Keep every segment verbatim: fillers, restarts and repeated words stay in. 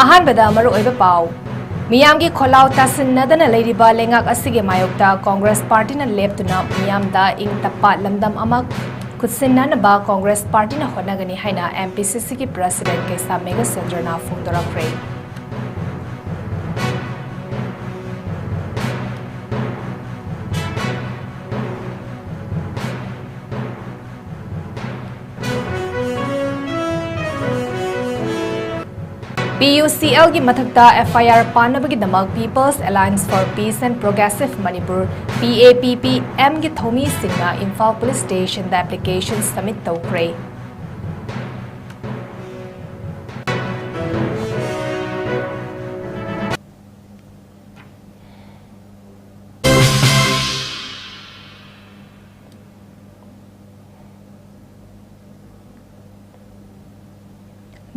ꯑꯍꯥꯟꯕꯗ ꯃꯔꯨꯑꯣꯏꯕ ꯄꯥꯎ꯫ ꯃꯤꯌꯥꯝꯒꯤ ꯈꯣꯜꯂꯥꯎ ꯇꯥꯁꯤꯟꯅꯗꯅ ꯂꯩꯔꯤꯕ ꯂꯩꯉꯥꯛ ꯑꯁꯤꯒꯤ ꯃꯥꯌꯣꯛꯇ ꯀꯣꯡꯒ꯭ꯔꯦꯁ ꯄꯥꯔꯇꯤꯅ ꯂꯦꯞꯇꯨꯅ ꯃꯤꯌꯥꯝꯗ ꯏꯪ ꯇꯞꯄ ꯂꯝꯗꯝ ꯑꯃ ꯈꯨꯠꯁꯤꯟꯅꯅꯕ ꯀꯣꯡꯒ꯭ꯔꯦꯁ ꯄꯥꯔꯇꯤꯅ ꯍꯣꯠꯅꯒꯅꯤ ꯍꯥꯏꯅ ꯑꯦꯝ ꯄꯤ ꯁꯤ ꯁꯤꯒꯤ ꯄ꯭ꯔꯁꯤꯗꯦꯟꯠ ꯀꯩꯁꯥꯝ ꯃꯦꯘꯆꯟꯗ꯭ꯔꯅ ꯐꯣꯡꯗꯣꯔꯛꯈ꯭ꯔꯦ꯫ ꯄꯤ ꯌꯨ ꯁꯤ ꯑꯦꯜꯒꯤ ꯃꯊꯛꯇ ꯑꯦꯐ ꯑꯥꯏ ꯑꯥꯔ ꯄꯥꯟꯅꯕꯒꯤꯗꯃꯛ People's Alliance for Peace and Progressive Manipur, P A P P ꯑꯦꯝꯒꯤ ꯊꯧꯃꯤꯁꯤꯡꯅ ꯏꯝꯐꯥꯜ ꯄꯨꯂꯤꯁ ꯁ꯭ꯇꯦꯁꯟꯗ ꯑꯦꯄ꯭ꯂꯤꯀꯦꯁꯟ ꯁꯕꯃꯤꯠ ꯇꯧꯈ꯭ꯔꯦ꯫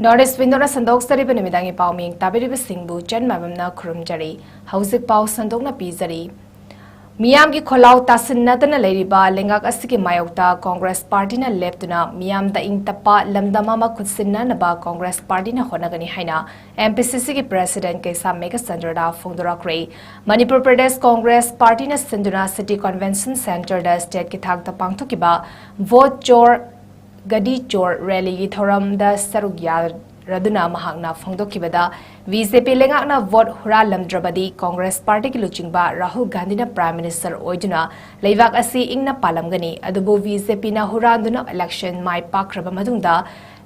North East Windowꯅ ꯁꯟꯗꯣꯛꯆꯔꯤꯕ ꯅꯨꯃꯤꯗꯥꯡꯒꯤ ꯄꯥꯎ ꯃꯤꯡ ꯇꯥꯕꯤꯔꯤꯕꯁꯤꯡꯕꯨ ꯆꯟ ꯃꯥꯏꯕꯝꯅ ꯈꯨꯔꯨꯝꯖꯔꯤ꯫ ꯍꯧꯖꯤꯛ ꯄꯥꯎ ꯁꯟꯗꯣꯛꯅ ꯄꯤꯖꯔꯤ꯫ ꯃꯤꯌꯥꯝꯒꯤ ꯈꯣꯜꯂꯥꯎ ꯇꯥꯁꯤꯟꯅꯗꯅ ꯂꯩꯔꯤꯕ ꯂꯩꯉꯥꯛ ꯑꯁꯤꯒꯤ ꯃꯥꯌꯣꯛꯇ ꯀꯣꯡꯒ꯭ꯔꯦꯁ ꯄꯥꯔꯇꯤꯅ ꯂꯦꯞꯇꯨꯅ ꯃꯤꯌꯥꯝꯗ ꯏꯪ ꯇꯞꯄ ꯂꯝꯗꯝ ꯑꯃ ꯈꯨꯠꯁꯤꯟꯅꯅꯕ ꯀꯣꯡꯒ꯭ꯔꯦꯁ ꯄꯥꯔꯇꯤꯅ ꯍꯣꯠꯅꯒꯅꯤ ꯍꯥꯏꯅ ꯑꯦꯝ ꯄꯤ ꯁꯤ ꯁꯤꯒꯤ ꯄ꯭ꯔꯁꯤꯗꯦꯟꯠ ꯀꯩꯁꯥꯝ ꯃꯦꯘꯆꯟꯗ꯭ꯔꯅ ꯐꯣꯡꯗꯣꯔꯛꯈ꯭ꯔꯦ꯫ ꯃꯅꯤꯄꯨꯔ ꯄ꯭ꯔꯗꯦꯁ ꯀꯣꯡꯒ꯭ꯔꯦꯁ ꯄꯥꯔꯇꯤꯅ ꯁꯤꯟꯗꯨꯅ ꯁꯤꯇꯤ ꯀꯟꯚꯦꯟꯁꯟ ꯁꯦꯟꯇꯔꯗ ꯁ꯭ꯇꯦꯠꯀꯤ ꯊꯥꯛꯇ ꯄꯥꯡꯊꯣꯛꯈꯤꯕ ꯚꯣꯠ ꯆꯣꯔ ꯒꯗꯤ ꯆꯣꯔ ꯔꯦꯂꯤꯒꯤ ꯊꯧꯔꯝꯗ ꯁꯔꯨꯛ ꯌꯥꯔꯗꯨꯅ ꯃꯍꯥꯛꯅ ꯐꯣꯡꯗꯣꯛꯈꯤꯕꯗ, ꯕꯤ ꯖꯦ ꯄꯤ ꯂꯩꯉꯥꯛꯅ ꯚꯣꯠ ꯍꯨꯔꯥꯜꯂꯝꯗ꯭ꯔꯕꯗꯤ ꯀꯣꯡꯒ꯭ꯔꯦꯁ ꯄꯥꯔꯇꯤꯒꯤ ꯂꯨꯆꯤꯡꯕ ꯔꯥꯍꯨꯜ ꯒꯥꯟꯙꯤꯅ ꯄ꯭ꯔꯥꯏꯝ ꯃꯤꯅꯤꯁꯇꯔ ꯑꯣꯏꯗꯨꯅ ꯂꯩꯕꯥꯛ ꯑꯁꯤ ꯏꯪꯅ ꯄꯥꯜꯂꯝꯒꯅꯤ, ꯑꯗꯨꯕꯨ ꯕꯤ ꯖꯦ ꯄꯤꯅ ꯍꯨꯔꯥꯟꯗꯨꯅ ꯏꯂꯦꯛꯁꯟ ꯃꯥꯏ ꯄꯥꯛꯈ꯭ꯔꯕ ꯃꯇꯨꯡꯗ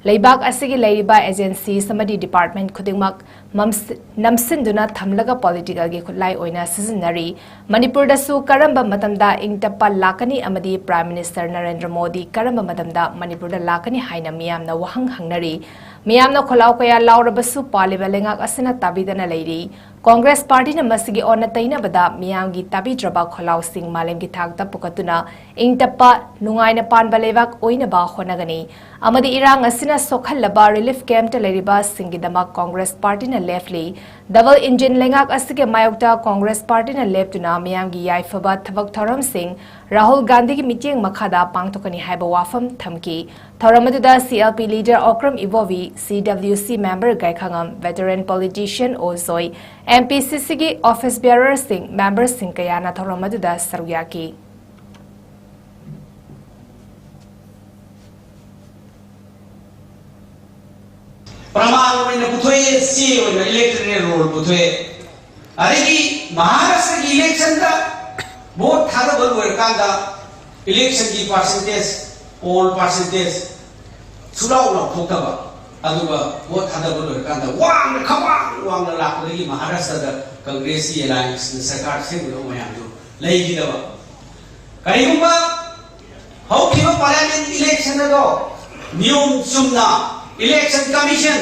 ꯂꯩꯕꯥꯛ ꯑꯁꯤꯒꯤ ꯂꯩꯔꯤꯕ ꯑꯦꯖꯦꯟꯁꯤꯁ ꯑꯃꯗꯤ ꯗꯤꯄꯥꯔꯠꯃꯦꯟꯠ ꯈꯨꯗꯤꯡꯃꯛ ꯃꯝꯁ-, ꯅꯝꯁꯤꯟꯗꯨꯅ ꯊꯝꯂꯒ ꯄꯣꯂꯤꯇꯤꯀꯦꯜꯒꯤ ꯈꯨꯠꯂꯥꯏ ꯑꯣꯏꯅ ꯁꯤꯖꯤꯟꯅꯔꯤ꯫ ꯃꯅꯤꯄꯨꯔꯗꯁꯨ ꯀꯔꯝꯕ ꯃꯇꯝꯗ ꯏꯪ ꯇꯞꯄ ꯂꯥꯛꯀꯅꯤ ꯑꯃꯗꯤ ꯄ꯭ꯔꯥꯏꯝ ꯃꯤꯅꯤꯁꯇꯔ ꯅꯔꯦꯟꯗ꯭ꯔ ꯃꯣꯗꯤ ꯀꯔꯝꯕ ꯃꯇꯝꯗ ꯃꯅꯤꯄꯨꯔꯗ ꯂꯥꯛꯀꯅꯤ ꯍꯥꯏꯅ ꯃꯤꯌꯥꯝꯅ ꯋꯥꯍꯪ ꯍꯪꯅꯔꯤ꯫ ꯃꯤꯌꯥꯝꯅ ꯈꯣꯜꯂꯥꯎ ꯀꯌꯥ ꯂꯥꯎꯔꯕꯁꯨ ꯄꯥꯜꯂꯤꯕ ꯂꯩꯉꯥꯛ ꯑꯁꯤꯅ ꯇꯥꯕꯤꯗꯅ ꯂꯩꯔꯤ꯫ ꯀꯣꯡꯒ꯭ꯔꯦꯁ ꯄꯥꯔꯇꯤꯅ ꯃꯁꯤꯒꯤ ꯑꯣꯟꯅ ꯇꯩꯅꯕꯗ ꯃꯤꯌꯥꯝꯒꯤ ꯇꯥꯕꯤꯗ꯭ꯔꯕ ꯈꯣꯜꯂꯥꯎꯁꯤꯡ ꯃꯥꯂꯦꯝꯒꯤ ꯊꯥꯛꯇ ꯄꯨꯈꯠꯇꯨꯅ ꯏꯪ ꯇꯞꯄ, ꯅꯨꯡꯉꯥꯏꯅ ꯄꯥꯟꯕ ꯂꯩꯕꯥꯛ ꯑꯣꯏꯅꯕ ꯍꯣꯠꯅꯒꯅꯤ ꯑꯃꯗꯤ ꯏꯔꯥꯡ ꯑꯁꯤꯅ ꯁꯣꯛꯍꯜꯂꯕ ꯔꯤꯂꯤꯐ ꯀꯦꯝꯞꯇ ꯂꯩꯔꯤꯕꯁꯤꯡꯒꯤꯗꯃꯛ ꯀꯣꯡꯒ꯭ꯔꯦꯁ ꯄꯥꯔꯇꯤꯅ ꯂꯦꯞꯂꯤ꯫ ꯗꯕꯜ ꯏꯟꯖꯤꯟ ꯂꯩꯉꯥꯛ ꯑꯁꯤꯒꯤ ꯃꯥꯌꯣꯛꯇ ꯀꯣꯡꯒ꯭ꯔꯦꯁ ꯄꯥꯔꯇꯤꯅ ꯂꯦꯞꯇꯨꯅ ꯃꯤꯌꯥꯝꯒꯤ ꯌꯥꯏꯐꯕ ꯊꯕꯛ ꯊꯧꯔꯝꯁꯤꯡ ꯔꯥꯍꯨꯜ ꯒꯥꯟꯙꯤꯒꯤ ꯃꯤꯠꯌꯦꯡ ꯃꯈꯥꯗ ꯄꯥꯡꯊꯣꯛꯀꯅꯤ ꯍꯥꯏꯕ ꯋꯥꯐꯝ ꯊꯝꯈꯤ꯫ ꯊꯧꯔꯝ ꯑꯗꯨꯗ C L P leader Okram Ivobi, C W C member Gaikhangam, veteran politician O Soi, M P C C ꯒꯤ office bearerꯁꯤꯡ, memberꯁꯤꯡ ꯀꯌꯥꯅ ꯊꯧꯔꯝ ꯑꯗꯨꯗ ꯁꯔꯨꯛ ꯌꯥꯈꯤ꯫ ꯄ꯭ꯔꯃꯥꯟ ꯑꯣꯏꯅ ꯄꯨꯊꯣꯛꯑꯦ, ꯆꯦ ꯑꯣꯏꯅ electoral roll ꯄꯨꯊꯣꯛꯑꯦ꯫ ꯑꯗꯒꯤ ꯃꯍꯥꯔꯥꯁꯇ꯭ꯔꯒꯤ electionꯗ vote ꯊꯥꯗꯕ ꯂꯣꯏꯔꯀꯥꯟꯗ electionꯒꯤ percentage, poll percentage ꯁꯨꯡꯂꯥꯎ ꯂꯥꯎꯊꯣꯛꯇꯕ, ꯑꯗꯨꯒ vote ꯊꯥꯗꯕ ꯂꯣꯏꯔꯀꯥꯟꯗ ꯋꯥꯡꯅ, ꯈ꯭ꯋꯥꯡ ꯋꯥꯡꯅ ꯂꯥꯛꯄꯗꯒꯤ ꯃꯍꯥꯔꯥꯁꯇ꯭ꯔꯗ ꯀꯪꯒ꯭ꯔꯦꯁꯀꯤ allianceꯅ ꯁꯔꯀꯥꯔ ꯁꯦꯝꯒꯗꯕ ꯃꯌꯥꯝꯗꯨ ꯂꯩꯈꯤꯗꯕ꯫ ꯀꯔꯤꯒꯨꯝꯕ ꯍꯧꯈꯤꯕ parliament election ꯑꯗꯣ ꯅꯤꯌꯣꯝ ꯆꯨꯝꯅ election commission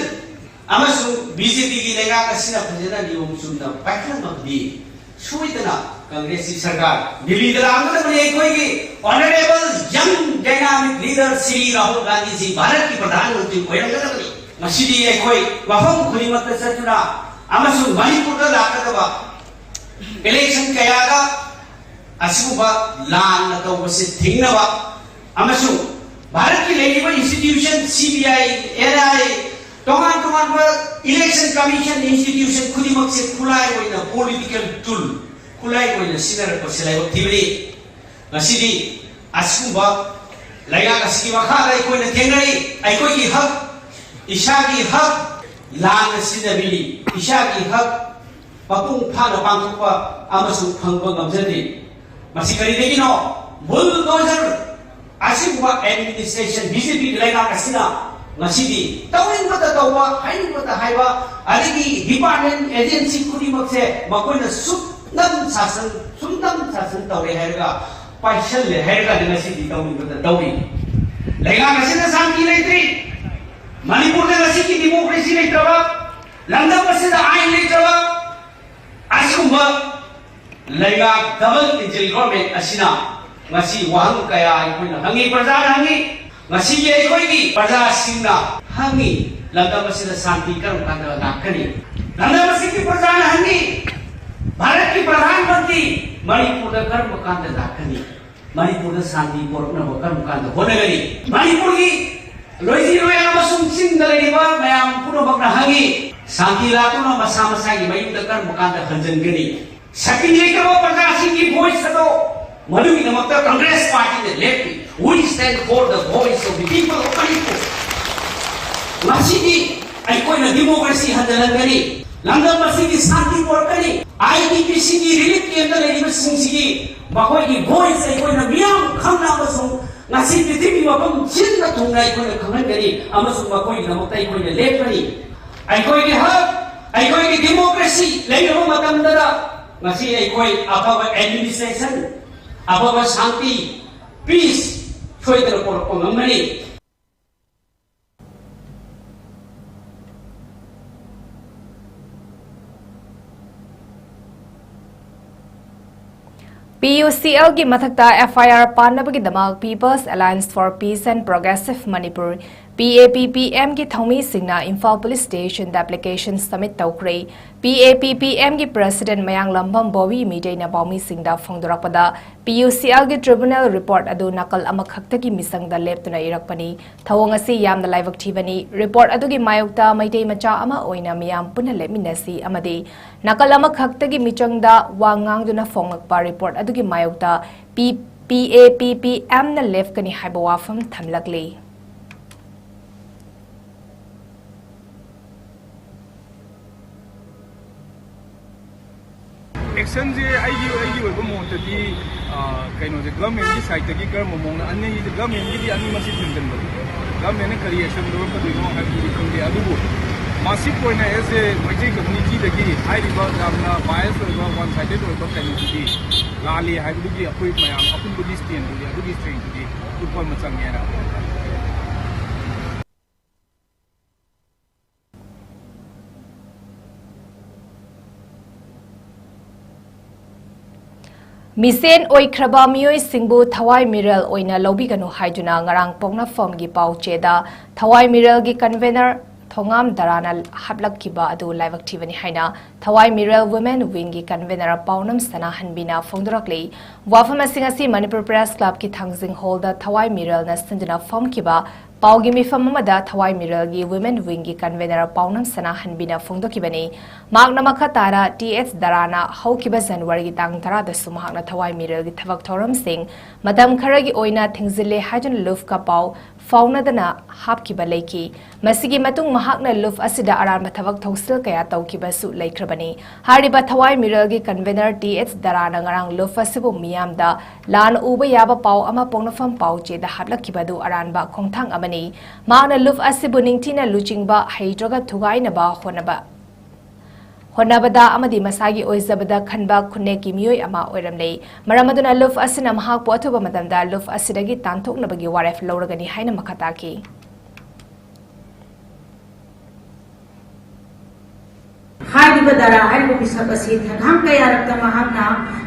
ꯑꯃꯁꯨꯡ BJPꯒꯤ ꯂꯩꯉꯥꯛ ꯑꯁꯤꯅ ꯐꯖꯅ ꯅꯤꯌꯣꯝ ꯆꯨꯝꯅ ꯄꯥꯏꯈꯠꯂꯝꯃꯕꯗꯤ ꯁꯣꯏꯗꯅ ꯀꯪꯒ꯭ꯔꯦꯁꯀꯤ ꯁꯔꯀꯥꯔ ꯗꯤꯜꯂꯤꯗ ꯂꯥꯛꯂꯝꯒꯗꯕꯅꯤ꯫ ꯑꯩꯈꯣꯏꯒꯤ honourable young dynamic leader Shri Rahul ꯒꯥꯟꯙꯤꯖꯤ ꯚꯥꯔꯠꯀꯤ ꯄ꯭ꯔꯙꯥꯟ ꯃꯟꯇ꯭ꯔꯤ ꯑꯣꯏꯔꯝꯒꯗꯕꯅꯤ꯫ ꯃꯁꯤꯗꯤ ꯑꯩꯈꯣꯏ ꯃꯐꯝ ꯈꯨꯗꯤꯡꯃꯛꯇ ꯆꯠꯇꯨꯅ ꯑꯃꯁꯨꯡ ꯃꯅꯤꯄꯨꯔꯗ ꯂꯥꯛꯀꯗꯕ election ꯀꯌꯥꯗ ꯑꯁꯤꯒꯨꯝꯕ ꯂꯥꯟꯅ ꯇꯧꯕꯁꯤ ꯊꯤꯡꯅꯕ ꯑꯃꯁꯨꯡ ꯚꯥꯔꯠꯀꯤ ꯂꯩꯔꯤꯕ institution, CBI, NIA, ꯇꯣꯉꯥꯟ ꯇꯣꯉꯥꯟꯕ election commission institution ꯈꯨꯗꯤꯡꯃꯛꯁꯦ ꯈꯨꯠꯂꯥꯏ ꯑꯣꯏꯅ, political tool, ꯈꯨꯠꯂꯥꯏ ꯑꯣꯏꯅ ꯁꯤꯖꯤꯟꯅꯔꯛꯄꯁꯦ ꯂꯥꯏꯕꯛ ꯊꯤꯕꯅꯤ꯫ ꯉꯁꯤꯗꯤ ꯑꯁꯤꯒꯨꯝꯕ ꯂꯩꯉꯥꯛ ꯑꯁꯤꯒꯤ ꯃꯈꯥꯗ ꯑꯩꯈꯣꯏꯅ ꯊꯦꯡꯅꯔꯤ꯫ ꯑꯩꯈꯣꯏꯒꯤ ꯍꯛ, ꯏꯁꯥꯒꯤ ꯍꯛ ꯂꯥꯟꯅ ꯁꯤꯖꯤꯟꯅꯕꯤꯔꯤ꯫ ꯏꯁꯥꯒꯤ ꯍꯛ ꯃꯄꯨꯡ ꯐꯥꯅ ꯄꯥꯡꯊꯣꯛꯄ ꯑꯃꯁꯨꯡ ꯐꯪꯕ ꯉꯝꯖꯗꯦ꯫ ꯃꯁꯤ ꯀꯔꯤꯗꯒꯤꯅꯣ? Bulldozer ꯑꯁꯤꯒꯨꯝꯕ administration, BJP ꯂꯩꯉꯥꯛ ꯑꯁꯤꯅ ꯉꯁꯤꯗꯤ ꯇꯧꯅꯤꯡꯕꯇ ꯇꯧꯕ, ꯍꯥꯏꯅꯤꯡꯕꯇ ꯍꯥꯏꯕ, ꯑꯗꯒꯤ department, agency ꯈꯨꯗꯤꯡꯃꯛꯁꯦ ꯃꯈꯣꯏꯅ ꯁꯨꯝꯅꯝ ꯁꯥꯁꯟ, ꯁꯨꯝꯅꯝ ꯁꯥꯁꯟ ꯇꯧꯔꯦ ꯍꯥꯏꯔꯒ ꯄꯥꯏꯁꯜꯂꯦ ꯍꯥꯏꯔꯒ ꯉꯁꯤꯗꯤ ꯇꯧꯅꯤꯡꯕꯇ ꯇꯧꯔꯤ꯫ ꯂꯩꯉꯥꯛ ꯑꯁꯤꯗ ꯁꯥꯟꯇꯤ ꯂꯩꯇ꯭ꯔꯤ꯫ ꯃꯅꯤꯄꯨꯔꯗ ꯉꯁꯤꯒꯤ democracy ꯂꯩꯇ꯭ꯔꯕ, ꯂꯝꯗꯝ ꯑꯁꯤꯗ ꯑꯥꯏꯟ ꯂꯩꯇ꯭ꯔꯕ, ꯑꯁꯤꯒꯨꯝꯕ ꯂꯩꯉꯥꯛ double engine government ꯑꯁꯤꯅ ꯉꯁꯤ ꯋꯥꯍꯪ ꯀꯌꯥ ꯑꯩꯈꯣꯏꯅ ꯍꯪꯉꯤ, ꯄ꯭ꯔꯖꯥꯅ ꯍꯪꯉꯤ꯫ ꯉꯁꯤꯒꯤ ꯑꯩꯈꯣꯏꯒꯤ ꯄ꯭ꯔꯖꯥꯁꯤꯡꯅ ꯍꯪꯉꯤ, ꯂꯝꯗꯝ ꯑꯁꯤꯗ ꯁꯥꯟꯇꯤ ꯀꯔꯝ ꯀꯥꯟꯗ ꯂꯥꯛꯀꯅꯤ? ꯂꯝꯗꯝ ꯑꯁꯤꯒꯤ ꯄ꯭ꯔꯖꯥꯅ ꯍꯪꯉꯤ, ꯚꯥꯔꯠꯀꯤ ꯄ꯭ꯔꯙꯥꯟ ꯃꯟꯇ꯭ꯔꯤ ꯃꯅꯤꯄꯨꯔꯗ ꯀꯔꯝꯕ ꯀꯥꯟꯗ ꯂꯥꯛꯀꯅꯤ? ꯃꯅꯤꯄꯨꯔꯗ ꯁꯥꯟꯇꯤ ꯄꯨꯔꯛꯅꯕ ꯀꯔꯝ ꯀꯥꯟꯗ ꯍꯣꯠꯅꯒꯅꯤ? ꯃꯅꯤꯄꯨꯔꯒꯤ ꯂꯣꯏꯖꯤ ꯂꯣꯌꯥ ꯑꯃꯁꯨꯡ ꯆꯤꯡꯗ ꯂꯩꯔꯤꯕ ꯃꯌꯥꯝ ꯄꯨꯝꯅꯃꯛꯅ ꯍꯪꯉꯤ, ꯁꯥꯟꯇꯤ ꯂꯥꯛꯇꯨꯅ ꯃꯁꯥ ꯃꯁꯥꯒꯤ ꯃꯌꯨꯝꯗ ꯀꯔꯝꯕ ꯀꯥꯟꯗ ꯍꯟꯖꯤꯟꯒꯅꯤ? ꯁꯛꯇꯤ ꯂꯩꯇꯕ ꯄ꯭ꯔꯖꯥꯁꯤꯡꯒꯤ voice ꯑꯗꯣ, ꯃꯗꯨꯒꯤꯗꯃꯛꯇ Congress Partyꯅ ꯂꯦꯞꯄꯤ꯫ We stand for the voice of the people of Manipur. ꯉꯁꯤꯗꯤ ꯑꯩꯈꯣꯏꯅ democracy ꯍꯟꯖꯤꯜꯍꯟꯒꯅꯤ꯫ ꯂꯝꯗꯝ ꯑꯁꯤꯒꯤ ꯁꯥꯟꯇꯤ ꯄꯨꯔꯛꯀꯅꯤ꯫ IDPꯁꯤꯡꯒꯤ relief campꯇ ꯂꯩꯔꯤꯕꯁꯤꯡꯁꯤꯒꯤ ꯃꯈꯣꯏꯒꯤ voice ꯑꯩꯈꯣꯏꯅ ꯃꯤꯌꯥꯝ ꯈꯪꯅ ꯑꯃꯁꯨꯡ ꯉꯁꯤ ꯄ꯭ꯔꯤꯊꯤꯕꯤ ꯃꯐꯝ ꯁꯤꯟꯕ ꯊꯨꯡꯅ ꯑꯩꯈꯣꯏꯅ ꯈꯪꯍꯟꯒꯅꯤ ꯑꯃꯁꯨꯡ ꯃꯈꯣꯏꯒꯤꯗꯃꯛꯇ ꯑꯩꯈꯣꯏꯅ ꯂꯦꯞꯀꯅꯤ꯫ ꯑꯩꯈꯣꯏꯒꯤ ꯍꯛ, ꯑꯩꯈꯣꯏꯒꯤ democracy ꯂꯩꯔꯕ ꯃꯇꯝꯗꯗ ꯉꯁꯤ ꯑꯩꯈꯣꯏ ꯑꯐꯕ administration, ꯑꯐꯕ ꯁꯥꯟꯇꯤ, peace ꯁꯣꯏꯗꯅ ꯄꯨꯔꯛꯄ ꯉꯝꯒꯅꯤ꯫ PUCLꯒꯤ ꯃꯊꯛꯇ FIR ꯄꯥꯟꯅꯕꯒꯤꯗꯃꯛ People's Alliance for Peace and Progressive Manipur, PAPPMꯒꯤ ꯊꯧꯃꯤꯁꯤꯡꯅ Imphal Police Stationꯗ application submit ꯇꯧꯈ꯭ꯔꯦ꯫ PAPPMꯒꯤ President ꯃꯌꯥꯡꯂꯝꯕꯝ ꯕꯣꯕꯤ ꯃꯤꯇꯩꯅ ꯄꯥꯎꯃꯤꯁꯤꯡꯗ ꯐꯣꯡꯗꯣꯔꯛꯄꯗ, PUCLꯒꯤ tribunal report ꯑꯗꯨ ꯅꯥꯀꯜ ꯑꯃꯈꯛꯇꯒꯤ ꯃꯤꯆꯪꯗ ꯂꯦꯞꯇꯨꯅ ꯏꯔꯛꯄꯅꯤ꯫ ꯊꯧꯑꯣꯡ ꯑꯁꯤ ꯌꯥꯝꯅ ꯂꯥꯏꯕꯛ ꯊꯤꯕꯅꯤ꯫ Report ꯑꯗꯨꯒꯤ ꯃꯥꯌꯣꯛꯇ ꯃꯩꯇꯩ ꯃꯆꯥ ꯑꯃ ꯑꯣꯏꯅ ꯃꯤꯌꯥꯝ ꯄꯨꯟꯅ ꯂꯦꯞꯃꯤꯟꯅꯁꯤ ꯑꯃꯗꯤ ꯅꯥꯀꯜ ꯑꯃꯈꯛꯇꯒꯤ ꯃꯤꯆꯪꯗ ꯋꯥ ꯉꯥꯡꯗꯨꯅ ꯐꯣꯡꯂꯛꯄ report ꯑꯗꯨꯒꯤ ꯃꯥꯌꯣꯛꯇ ꯄꯤ-, PAPPMꯅ ꯂꯦꯞꯀꯅꯤ ꯍꯥꯏꯕ ꯋꯥꯐꯝ ꯊꯝꯂꯛꯂꯤ꯫ Actionꯁꯦ ꯑꯩꯒꯤ, ꯑꯩꯒꯤ ꯑꯣꯏꯕ ꯃꯣꯠꯇꯗꯤ, ꯑ, ꯀꯩꯅꯣꯁꯦ, governmentꯀꯤ sideꯇꯒꯤ ꯀꯔꯝꯕ ꯃꯑꯣꯡꯗ, ꯑꯅꯤꯁꯦ, governmentꯀꯤꯗꯤ ꯑꯅꯤꯃꯛꯁꯤ ꯊꯤꯡꯖꯤꯟꯕꯗꯣ, governmentꯅ ꯀꯔꯤ action ꯂꯧꯔꯛꯀꯗꯣꯏꯅꯣ ꯍꯥꯏꯕꯗꯨꯗꯤ ꯈꯪꯗꯦ꯫ ꯑꯗꯨꯕꯨ massive ꯑꯣꯏꯅ as a ꯃꯩꯇꯩ communityꯗꯒꯤ ꯍꯥꯏꯔꯤꯕ ꯌꯥꯝꯅ bias ꯑꯣꯏꯕ, one sided ꯑꯣꯏꯕ ꯀꯩꯅꯣꯗꯨꯗꯤ ꯂꯥꯜꯂꯤ ꯍꯥꯏꯕꯗꯨꯒꯤ ꯑꯩꯈꯣꯏ ꯃꯌꯥꯝ ꯑꯄꯨꯟꯕꯒꯤ standꯗꯨꯗꯤ, ꯑꯗꯨꯒꯤ strengthꯇꯨꯗꯤ ꯎꯠꯄ ꯑꯃ ꯆꯪꯉꯦꯅ꯫ ꯃꯤꯁꯦꯟ ꯑꯣꯏꯈ꯭ꯔꯕ ꯃꯤꯑꯣꯏꯁꯤꯡꯕꯨ ꯊꯋꯥꯏ ꯃꯤꯔꯦꯜ ꯑꯣꯏꯅ ꯂꯧꯕꯤꯒꯅꯨ ꯍꯥꯏꯗꯨꯅ ꯉꯔꯥꯡ ꯄꯣꯛꯅꯐꯝꯒꯤ ꯄꯥꯎꯆꯦꯗ ꯊꯋꯥꯏ ꯃꯤꯔꯦꯜꯒꯤ convener ꯊꯣꯉꯥꯝ ꯗꯔꯥꯅ ꯍꯥꯞꯂꯛꯈꯤꯕ ꯑꯗꯨ ꯂꯥꯏꯕꯛ ꯊꯤꯕꯅꯤ ꯍꯥꯏꯅ ꯊꯋꯥꯏ ꯃꯤꯔꯦꯜ ꯋꯤꯃꯦꯟ ꯋꯤꯡꯒꯤ ꯀꯟꯚꯦꯅꯔ ꯄꯥꯎꯅꯝ ꯁꯅꯥꯍꯟꯕꯤꯅ ꯐꯣꯡꯗꯣꯔꯛꯂꯤ꯫ ꯋꯥꯐꯝ ꯑꯁꯤꯡ ꯑꯁꯤ ꯃꯅꯤꯄꯨꯔ ꯄ꯭ꯔꯦꯁ ꯀ꯭ꯂꯕꯀꯤ ꯊꯥꯡꯖꯤꯡ ꯍꯣꯜꯗ ꯊꯋꯥꯏ ꯃꯤꯔꯦꯜꯅ ꯁꯤꯟꯗꯨꯅ ꯐꯝꯈꯤꯕ ꯄꯥꯎꯒꯤ ꯃꯤꯐꯝ ꯑꯃꯗ ꯊꯋꯥꯏ ꯃꯤꯔꯦꯜꯒꯤ ꯋꯤꯃꯦꯟ ꯋꯤꯡꯒꯤ ꯀꯟꯚꯦꯅꯔ ꯄꯥꯎꯅꯝ ꯁꯅꯥꯍꯟꯕꯤꯅ ꯐꯣꯡꯗꯣꯛꯈꯤꯕꯅꯤ꯫ ꯃꯍꯥꯛꯅ ꯃꯈꯥ ꯇꯥꯅ ꯇꯤ ꯑꯦꯁ ꯗꯔꯥꯅ ꯍꯧꯈꯤꯕ ꯖꯅꯋꯥꯔꯤꯒꯤ ꯇꯥꯡ ꯇꯔꯥꯗꯁꯨ ꯃꯍꯥꯛꯅ ꯊꯋꯥꯏ ꯃꯤꯔꯦꯜꯒꯤ ꯊꯕꯛ ꯊꯧꯔꯝꯁꯤꯡ ꯃꯇꯝ ꯈꯔꯒꯤ ꯑꯣꯏꯅ ꯊꯤꯡꯖꯤꯜꯂꯦ ꯍꯥꯏꯗꯨꯅ ꯂꯨꯐꯀ ꯄꯥꯎ ꯐꯥꯎꯅꯗꯅ ꯍꯥꯞꯈꯤꯕ ꯂꯩꯈꯤ꯫ ꯃꯁꯤꯒꯤ ꯃꯇꯨꯡ ꯃꯍꯥꯛꯅ ꯂꯨꯐ ꯑꯁꯤꯗ ꯑꯔꯥꯟꯕ ꯊꯕꯛ ꯊꯧꯁꯤꯜ ꯀꯌꯥ ꯇꯧꯈꯤꯕꯁꯨ ꯂꯩꯈ꯭ꯔꯕꯅꯤ꯫ ꯍꯥꯏꯔꯤꯕ ꯊꯋꯥꯏ ꯃꯤꯔꯦꯜꯒꯤ ꯀꯟꯚꯦꯅꯔ ꯇꯤ ꯑꯦꯁ ꯗꯔꯥꯅ ꯉꯔꯥꯡ ꯂꯨꯐ ꯑꯁꯤꯕꯨ ꯃꯤꯌꯥꯝꯗ ꯂꯥꯟꯅ ꯎꯕ ꯌꯥꯕ ꯄꯥꯎ ꯑꯃ ꯄꯣꯛꯅꯐꯝ ꯄꯥꯎ ꯆꯦꯗ ꯍꯥꯞꯂꯛꯈꯤꯕ ꯑꯗꯨ ꯑꯔꯥꯟꯕ ꯈꯣꯡꯊꯥꯡ ꯑꯃꯅꯤ꯫ ꯃꯍꯥꯛꯅ ꯂꯨꯐ ꯑꯁꯤꯕꯨ ꯅꯤꯡꯊꯤꯅ ꯂꯨꯆꯤꯡꯕ ꯍꯩꯇ꯭ꯔꯒ ꯊꯨꯒꯥꯏꯅꯕ ꯍꯣꯠꯅꯕ ꯍꯣꯠꯅꯕꯗ ꯑꯃꯗꯤ ꯃꯁꯥꯒꯤ ꯑꯣꯏꯖꯕꯗ ꯈꯟꯕ ꯈꯨꯟꯅꯦꯛꯀꯤ ꯃꯤꯑꯣꯏ ꯑꯃ ꯑꯣꯏꯔꯝꯂꯦ꯫ ꯃꯔꯝ ꯑꯗꯨꯅ ꯂꯨꯐ ꯑꯁꯤꯅ ꯃꯍꯥꯛꯄꯨ ꯑꯊꯨꯕ ꯃꯇꯝꯗ ꯂꯨꯐ ꯑꯁꯤꯗꯒꯤ ꯇꯥꯟꯊꯣꯛꯅꯕꯒꯤ ꯋꯥꯔꯦꯞ ꯂꯧꯔꯒꯅꯤ ꯍꯥꯏꯅ ꯃꯈꯥ ꯇꯥꯈꯤ꯫ ꯍꯥꯏꯔꯤꯕ ꯗꯔꯥ ꯍꯥꯏꯔꯤꯕ ꯃꯤꯁꯛ ꯑꯁꯤ ꯊꯦꯡꯒꯥꯡ ꯀꯌꯥꯔꯛꯇ ꯃꯍꯥꯛꯅ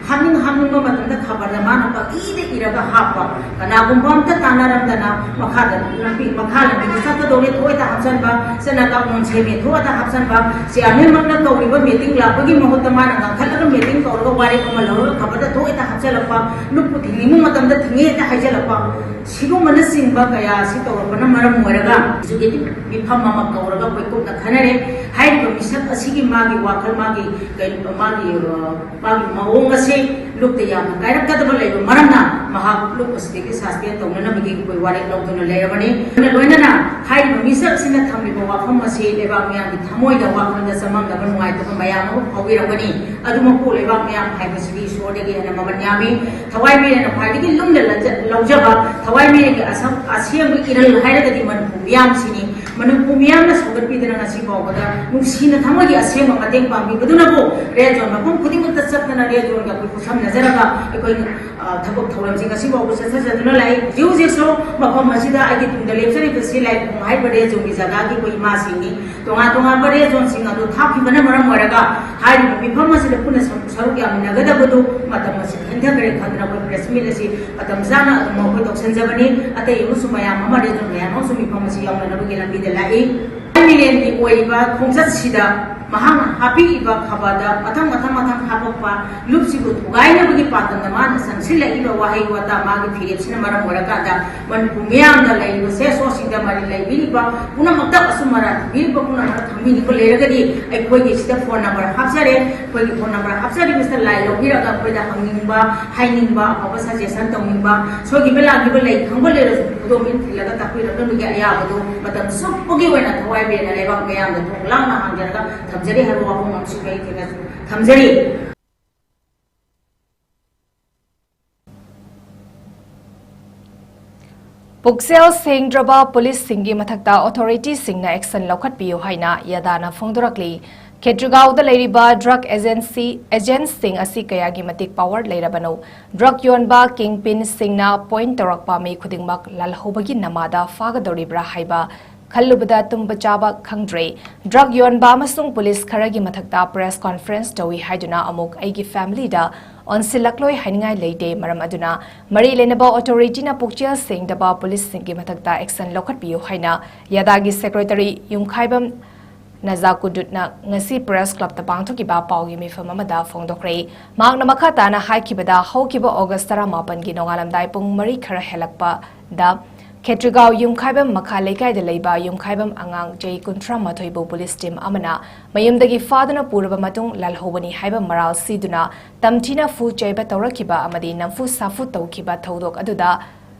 ꯍꯥꯞꯅꯤꯡ ꯍꯥꯞꯅꯤꯡꯕ ꯃꯇꯝꯗ ꯈꯕꯔꯗ ꯃꯥꯅ ꯄꯪꯏꯗ ꯏꯔꯒ ꯍꯥꯞꯄ, ꯀꯅꯥꯒꯨꯝꯕ ꯑꯝꯇ ꯇꯥꯟꯅꯔꯝꯗꯅ ꯃꯈꯥꯗ ꯂꯝꯕꯤ, ꯃꯈꯥ ꯂꯝꯕꯤꯗ ꯆꯠꯀꯗꯧꯔꯦ ꯊꯣꯛꯑꯦꯇ ꯍꯥꯞꯆꯟꯕ, ꯆꯠꯅ ꯀꯥꯡꯂꯣꯟ ꯁꯦꯝꯃꯦ ꯊꯣꯛꯑꯦꯇ ꯍꯥꯞꯆꯟꯕ, ꯆꯤꯌꯥꯔꯃꯦꯟꯃꯛꯅ ꯀꯧꯔꯤꯕ ꯃꯤꯇꯤꯡ ꯂꯥꯛꯄꯒꯤ ꯃꯍꯨꯠꯇ ꯃꯥꯅ ꯉꯥꯡꯈꯠꯂꯒ ꯃꯤꯇꯤꯡ ꯀꯧꯔꯒ ꯋꯥꯔꯦꯞ ꯑꯃ ꯂꯧꯔꯒ ꯈꯕꯔꯗ ꯊꯣꯛꯑꯦꯇ ꯍꯥꯞꯆꯜꯂꯛꯄ, ꯂꯨꯞꯄꯨ ꯊꯤꯡꯅꯤꯡꯕ ꯃꯇꯝꯗ ꯊꯤꯡꯉꯦ ꯍꯦꯛꯇ ꯍꯥꯏꯖꯜꯂꯛꯄ, ꯁꯤꯒꯨꯝꯕꯅꯆꯤꯡꯕ ꯀꯌꯥ ꯑꯁꯤ ꯇꯧꯔꯛꯄꯅ ꯃꯔꯝ ꯑꯣꯏꯔꯒ ꯍꯧꯖꯤꯛꯀꯤ ꯃꯤꯐꯝ ꯑꯃ ꯀꯧꯔꯒ ꯑꯩꯈꯣꯏ ꯀꯨꯞꯅ ꯈꯟꯅꯔꯦ꯫ ꯍꯥꯏꯔꯤꯕ ꯃꯤꯁꯛ ꯑꯁꯤꯒꯤ ꯃꯥꯒꯤ ꯋꯥꯈꯜ, ꯃꯥꯒꯤ ꯀꯩ-, ꯃꯥꯒꯤ, ꯑ, ꯃꯥꯒꯤ ꯃꯑꯣꯡ ꯑꯁꯤ ꯂꯨꯞꯇ ꯌꯥꯝꯅ ꯀꯥꯏꯔꯛꯀꯗꯕ ꯂꯩꯕ ꯃꯔꯝꯅ ꯃꯍꯥꯛ ꯂꯨꯞ ꯑꯁꯤꯗꯒꯤ ꯁꯁꯄꯦꯟ ꯇꯧꯅꯅꯕꯒꯤ ꯑꯩꯈꯣꯏ ꯋꯥꯔꯦꯞ ꯂꯧꯗꯨꯅ ꯂꯩꯔꯕꯅꯤ꯫ ꯂꯣꯏꯅ ꯂꯣꯏꯅꯅ ꯍꯥꯏꯔꯤꯕ ꯃꯤꯁꯛ ꯑꯁꯤꯅ ꯊꯝꯂꯤꯕ ꯋꯥꯐꯝ ꯑꯁꯤ ꯂꯩꯕꯥꯛ ꯃꯤꯌꯥꯝꯒꯤ ꯊꯃꯣꯏꯗ ꯋꯥꯈꯜꯗ ꯆꯃꯝꯅꯕ, ꯅꯨꯡꯉꯥꯏꯇꯕ ꯃꯌꯥꯝ ꯑꯃ ꯐꯥꯎꯕꯤꯔꯝꯒꯅꯤ꯫ ꯑꯗꯨꯃꯛꯄꯨ ꯂꯩꯕꯥꯛ ꯃꯤꯌꯥꯝ ꯍꯥꯏꯕꯁꯤꯗꯤ ꯏꯁꯣꯔꯗꯒꯤ ꯍꯦꯟꯅ ꯃꯃꯜ ꯌꯥꯝꯃꯤ꯫ ꯊꯋꯥꯏ ꯃꯤꯔꯦꯟꯅ ꯈ꯭ꯋꯥꯏꯗꯒꯤ ꯂꯨꯝꯅ ꯂꯧꯖ-, ꯂꯧꯖꯕ ꯊꯋꯥꯏ ꯃꯤꯔꯦꯟꯒꯤ ꯑꯁꯪ-, ꯑꯁꯦꯡꯕ ꯏꯔꯜ ꯍꯥꯏꯔꯒꯗꯤ ꯃꯅꯤꯄꯨꯔ ꯃꯤꯌꯥꯝꯁꯤꯅꯤ꯫ ꯃꯅꯤꯄꯨꯔ ꯃꯤꯌꯥꯝꯅ ꯁꯧꯒꯠꯄꯤꯗꯅ ꯉꯁꯤ ꯐꯥꯎꯕꯗ ꯅꯨꯡꯁꯤꯅ ꯊꯃꯣꯏꯒꯤ ꯑꯁꯦꯡꯕ ꯃꯇꯦꯡ ꯄꯥꯡꯕꯤꯕꯗꯨꯅꯕꯨ ꯔꯦꯗ ꯖꯣꯟ ꯃꯐꯝ ꯈꯨꯗꯤꯡꯃꯛꯇ ꯆꯠꯇꯅ ꯔꯦꯗ ꯖꯣꯟꯒ ꯑꯩꯈꯣꯏ ꯈꯨꯠꯁꯝꯅꯖꯔꯒ ꯑꯩꯈꯣꯏ, ꯑ, ꯊꯕꯛ ꯊꯧꯔꯝꯁꯤꯡ ꯉꯁꯤ ꯐꯥꯎꯕ ꯆꯠꯊꯖꯗꯨꯅ ꯂꯥꯛꯏ꯫ ꯍꯧꯖꯤꯛ ꯍꯧꯖꯤꯛꯁꯨ ꯃꯐꯝ ꯑꯁꯤꯗ ꯑꯩꯒꯤ ꯇꯨꯡꯗ ꯂꯦꯞꯆꯔꯤꯕꯁꯤ ꯂꯥꯏꯐꯝ ꯍꯥꯏꯕ ꯔꯦꯗ ꯖꯣꯟꯒꯤ ꯖꯒꯥꯒꯤ ꯑꯩꯈꯣꯏ ꯏꯃꯥꯁꯤꯡꯅꯤ꯫ ꯇꯣꯉꯥꯟ ꯇꯣꯉꯥꯟꯕ ꯔꯦꯗ ꯖꯣꯟꯁꯤꯡ ꯑꯗꯨ ꯊꯥꯞꯈꯤꯕꯅ ꯃꯔꯝ ꯑꯣꯏꯔꯒ ꯍꯥꯏꯔꯤꯕ ꯃꯤꯐꯝ ꯑꯁꯤꯗ ꯄꯨꯟꯅ ꯁꯔꯨꯛ ꯌꯥꯃꯤꯟꯅꯒꯗꯕꯗꯨ ꯃꯇꯝ ꯑꯁꯤ ꯊꯦꯡꯊꯈ꯭ꯔꯦ ꯈꯟꯗꯨꯅ ꯑꯩꯈꯣꯏ ꯄ꯭ꯔꯦꯁ ꯃꯤꯠ ꯑꯁꯤ ꯃꯇꯝ ꯆꯥꯅ ꯑꯗꯨꯝ ꯑꯩꯈꯣꯏ ꯇꯧꯁꯤꯟꯖꯕꯅꯤ꯫ ꯑꯇꯩ ꯑꯃꯁꯨ ꯃꯌꯥꯝ ꯑꯃ, ꯔꯦꯗ ꯖꯣꯟ ꯃꯌꯥꯝ ꯑꯃꯁꯨ ꯃꯤꯐꯝ ꯑꯁꯤ ꯌꯥꯎꯅꯅꯕꯒꯤ ꯂꯝꯕꯤꯗ ꯂꯥꯛꯏ꯫ ꯂꯦꯟꯒꯤ ꯑꯣꯏꯔꯤꯕ ꯈꯣꯡꯆꯠꯁꯤꯗ ꯃꯍꯥꯛꯅ ꯍꯥꯞꯄꯤꯔꯤꯕ ꯈꯕꯔꯗ ꯃꯊꯪ ꯃꯊꯪ ꯃꯊꯪ ꯍꯥꯞꯄꯛꯄ ꯂꯨꯞꯁꯤꯕꯨ ꯊꯨꯒꯥꯏꯅꯕꯒꯤ ꯄꯥꯟꯗꯝꯗ ꯃꯥꯅ ꯆꯪꯁꯤꯜꯂꯛꯏꯕ ꯋꯥꯍꯩ ꯋꯥꯇꯥ ꯃꯥꯒꯤ ꯐꯤꯔꯦꯞꯁꯤꯅ ꯃꯔꯝ ꯑꯣꯏꯔꯀꯥꯟꯗ ꯃꯅꯤꯄꯨꯔ ꯃꯤꯌꯥꯝꯗ ꯂꯩꯔꯤꯕ ꯁꯦ ꯁꯣꯁꯤꯡꯗ ꯃꯔꯤ ꯂꯩꯕꯤꯔꯤꯕ ꯄꯨꯝꯅꯃꯛꯇ ꯑꯁꯨꯝ ꯃꯔꯥ ꯊꯝꯕꯤꯔꯤꯕ ꯄꯨꯝꯅꯃꯛꯇ ꯊꯝꯕꯤꯅꯤꯡꯕ ꯂꯩꯔꯒꯗꯤ ꯑꯩꯈꯣꯏꯒꯤ ꯁꯤꯗ ꯐꯣꯟ ꯅꯝꯕꯔ ꯍꯥꯞꯆꯔꯦ꯫ ꯑꯩꯈꯣꯏꯒꯤ ꯐꯣꯟ ꯅꯝꯕꯔ ꯍꯥꯞꯆꯔꯤꯕꯁꯤꯗ ꯂꯥꯏ ꯂꯧꯕꯤꯔꯒ ꯑꯩꯈꯣꯏꯗ ꯍꯪꯅꯤꯡꯕ, ꯍꯥꯏꯅꯤꯡꯕ, ꯑꯐꯕ ꯁꯖꯦꯁꯟ ꯇꯧꯅꯤꯡꯕ, ꯁꯣꯏꯈꯤꯕ ꯂꯥꯟꯈꯤꯕ ꯂꯩ ꯈꯪꯕ ꯂꯩꯔꯁꯨ ꯈꯨꯗꯣꯝꯕꯤꯅ ꯊꯤꯜꯂꯒ ꯇꯥꯛꯄꯤꯔꯛꯅꯕꯒꯤ ꯑꯌꯥꯕꯗꯨ ꯃꯇꯝ ꯆꯨꯞꯄꯒꯤ ꯑꯣꯏꯅ ꯊꯋꯥꯏ ꯄꯦꯟꯅ ꯂꯩꯕꯥꯛ ꯃꯌꯥꯝꯗ ꯊꯣꯡ ꯂꯥꯎꯅ ꯍꯥꯡꯖꯔꯒ ꯊꯝꯖꯔꯤ ꯍꯥꯏꯕ ꯋꯥꯐꯝ ꯑꯃꯁꯨ ꯑꯩ ꯊꯝꯖꯔꯤ꯫ ꯄꯨꯛꯆꯦꯜ ꯁꯦꯡꯗ꯭ꯔꯕ ꯄꯨꯂꯤꯁꯁꯤꯡꯒꯤ ꯃꯊꯛꯇ ꯑꯣꯊꯣꯔꯤꯇꯤꯁꯤꯡꯅ ꯑꯦꯛꯁꯟ ꯂꯧꯈꯠꯄꯤꯌꯨ ꯍꯥꯏꯅ ꯌꯥꯗꯥꯅ ꯐꯣꯡꯗꯣꯔꯛꯂꯤ꯫ ꯈꯦꯇ꯭ꯔꯤꯒꯥꯎꯗ ꯂꯩꯔꯤꯕ ꯗ꯭ꯔꯒ ꯑꯦꯖꯦꯟꯁꯤ, ꯑꯦꯖꯦꯟꯁꯤꯡ ꯑꯁꯤ ꯀꯌꯥꯒꯤ ꯃꯇꯤꯛ ꯄꯥꯋꯔ ꯂꯩꯔꯕꯅꯣ? ꯗ꯭ꯔꯒ ꯌꯣꯟꯕ ꯀꯤꯡ ꯄꯤꯟꯁꯤꯡꯅ ꯄꯣꯏꯟꯠ ꯇꯧꯔꯛꯄ ꯃꯤ ꯈꯨꯗꯤꯡꯃꯛ ꯂꯥꯜꯍꯧꯕꯒꯤ ꯅꯃꯥꯗ ꯐꯥꯒꯗꯧꯔꯤꯕ꯭ꯔꯥ ꯍꯥꯏꯕ ꯈꯜꯂꯨꯕꯗ ꯇꯨꯝꯕ ꯆꯥꯕ ꯈꯪꯗ꯭ꯔꯦ꯫ ꯗ꯭ꯔꯒ ꯌꯣꯟꯕ ꯑꯃꯁꯨꯡ ꯄꯨꯂꯤꯁ ꯈꯔꯒꯤ ꯃꯊꯛꯇ ꯄ꯭ꯔꯦꯁ ꯀꯣꯟꯐꯔꯦꯟꯁ ꯇꯧꯏ ꯍꯥꯏꯗꯨꯅ ꯑꯃꯨꯛ ꯑꯩꯒꯤ ꯐꯦꯃꯤꯂꯤꯗ ꯑꯣꯟꯁꯤꯜꯂꯛꯂꯣꯏ ꯍꯥꯏꯅꯤꯡꯉꯥꯏ ꯂꯩꯇꯦ꯫ ꯃꯔꯝ ꯑꯗꯨꯅ ꯃꯔꯤ ꯂꯩꯅꯕ ꯑꯣꯊꯣꯔꯤꯇꯤꯅ ꯄꯨꯛꯆꯦꯜ ꯁꯦꯡꯗꯕ ꯄꯨꯂꯤꯁꯁꯤꯡꯒꯤ ꯃꯊꯛꯇ ꯑꯦꯛꯁꯟ ꯂꯧꯈꯠꯄꯤꯌꯨ ꯍꯥꯏꯅ ꯌꯥꯗꯥꯒꯤ ꯁꯦꯀ꯭ꯔꯦꯇꯔꯤ ꯌꯨꯝꯈꯥꯏꯕꯝ ꯅꯖꯥꯀꯨꯗꯨꯠꯅ ꯉꯁꯤ ꯄ꯭ꯔꯦꯁ ꯀ꯭ꯂꯕꯇ ꯄꯥꯡꯊꯣꯛꯈꯤꯕ ꯄꯥꯎꯒꯤ ꯃꯤꯐꯝ ꯑꯃꯗ ꯐꯣꯡꯗꯣꯛꯈ꯭ꯔꯦ꯫ ꯃꯍꯥꯛꯅ ꯃꯈꯥ ꯇꯥꯅ ꯍꯥꯏꯈꯤꯕꯗ, ꯍꯧꯈꯤꯕ ꯑꯣꯒꯁ ꯇꯔꯥꯃꯥꯄꯟꯒꯤ ꯅꯣꯡꯉꯥꯜꯂꯝꯗꯥꯏ ꯄꯨꯡ ꯃꯔꯤ ꯈꯔ ꯍꯦꯜꯂꯛꯄꯗ ꯈꯦꯇ꯭ꯔꯤꯒꯥꯎ ꯌꯨꯝꯈꯥꯏꯕꯝ ꯃꯈꯥ ꯂꯩꯀꯥꯏꯗ ꯂꯩꯕ ꯌꯨꯝꯈꯥꯏꯕꯝ ꯑꯉꯥꯡ ꯆꯍꯤ ꯀꯨꯟꯊ꯭ꯔꯥ ꯃꯥꯊꯣꯏꯕꯨ ꯄꯨꯂꯤꯁ ꯇꯤꯝ ꯑꯃꯅ ꯃꯌꯨꯝꯗꯒꯤ ꯐꯥꯗꯨꯅ ꯄꯨꯔꯕ ꯃꯇꯨꯡ ꯂꯥꯜꯍꯧꯕꯅꯤ ꯍꯥꯏꯕ ꯃꯔꯥꯜ ꯁꯤꯗꯨꯅ ꯇꯝꯊꯤꯅ ꯐꯨ ꯆꯩꯕ ꯇꯧꯔꯛꯈꯤꯕ ꯑꯃꯗꯤ ꯅꯝꯐꯨ ꯁꯥꯐꯨ ꯇꯧꯈꯤꯕ ꯊꯧꯗꯣꯛ ꯑꯗꯨꯗ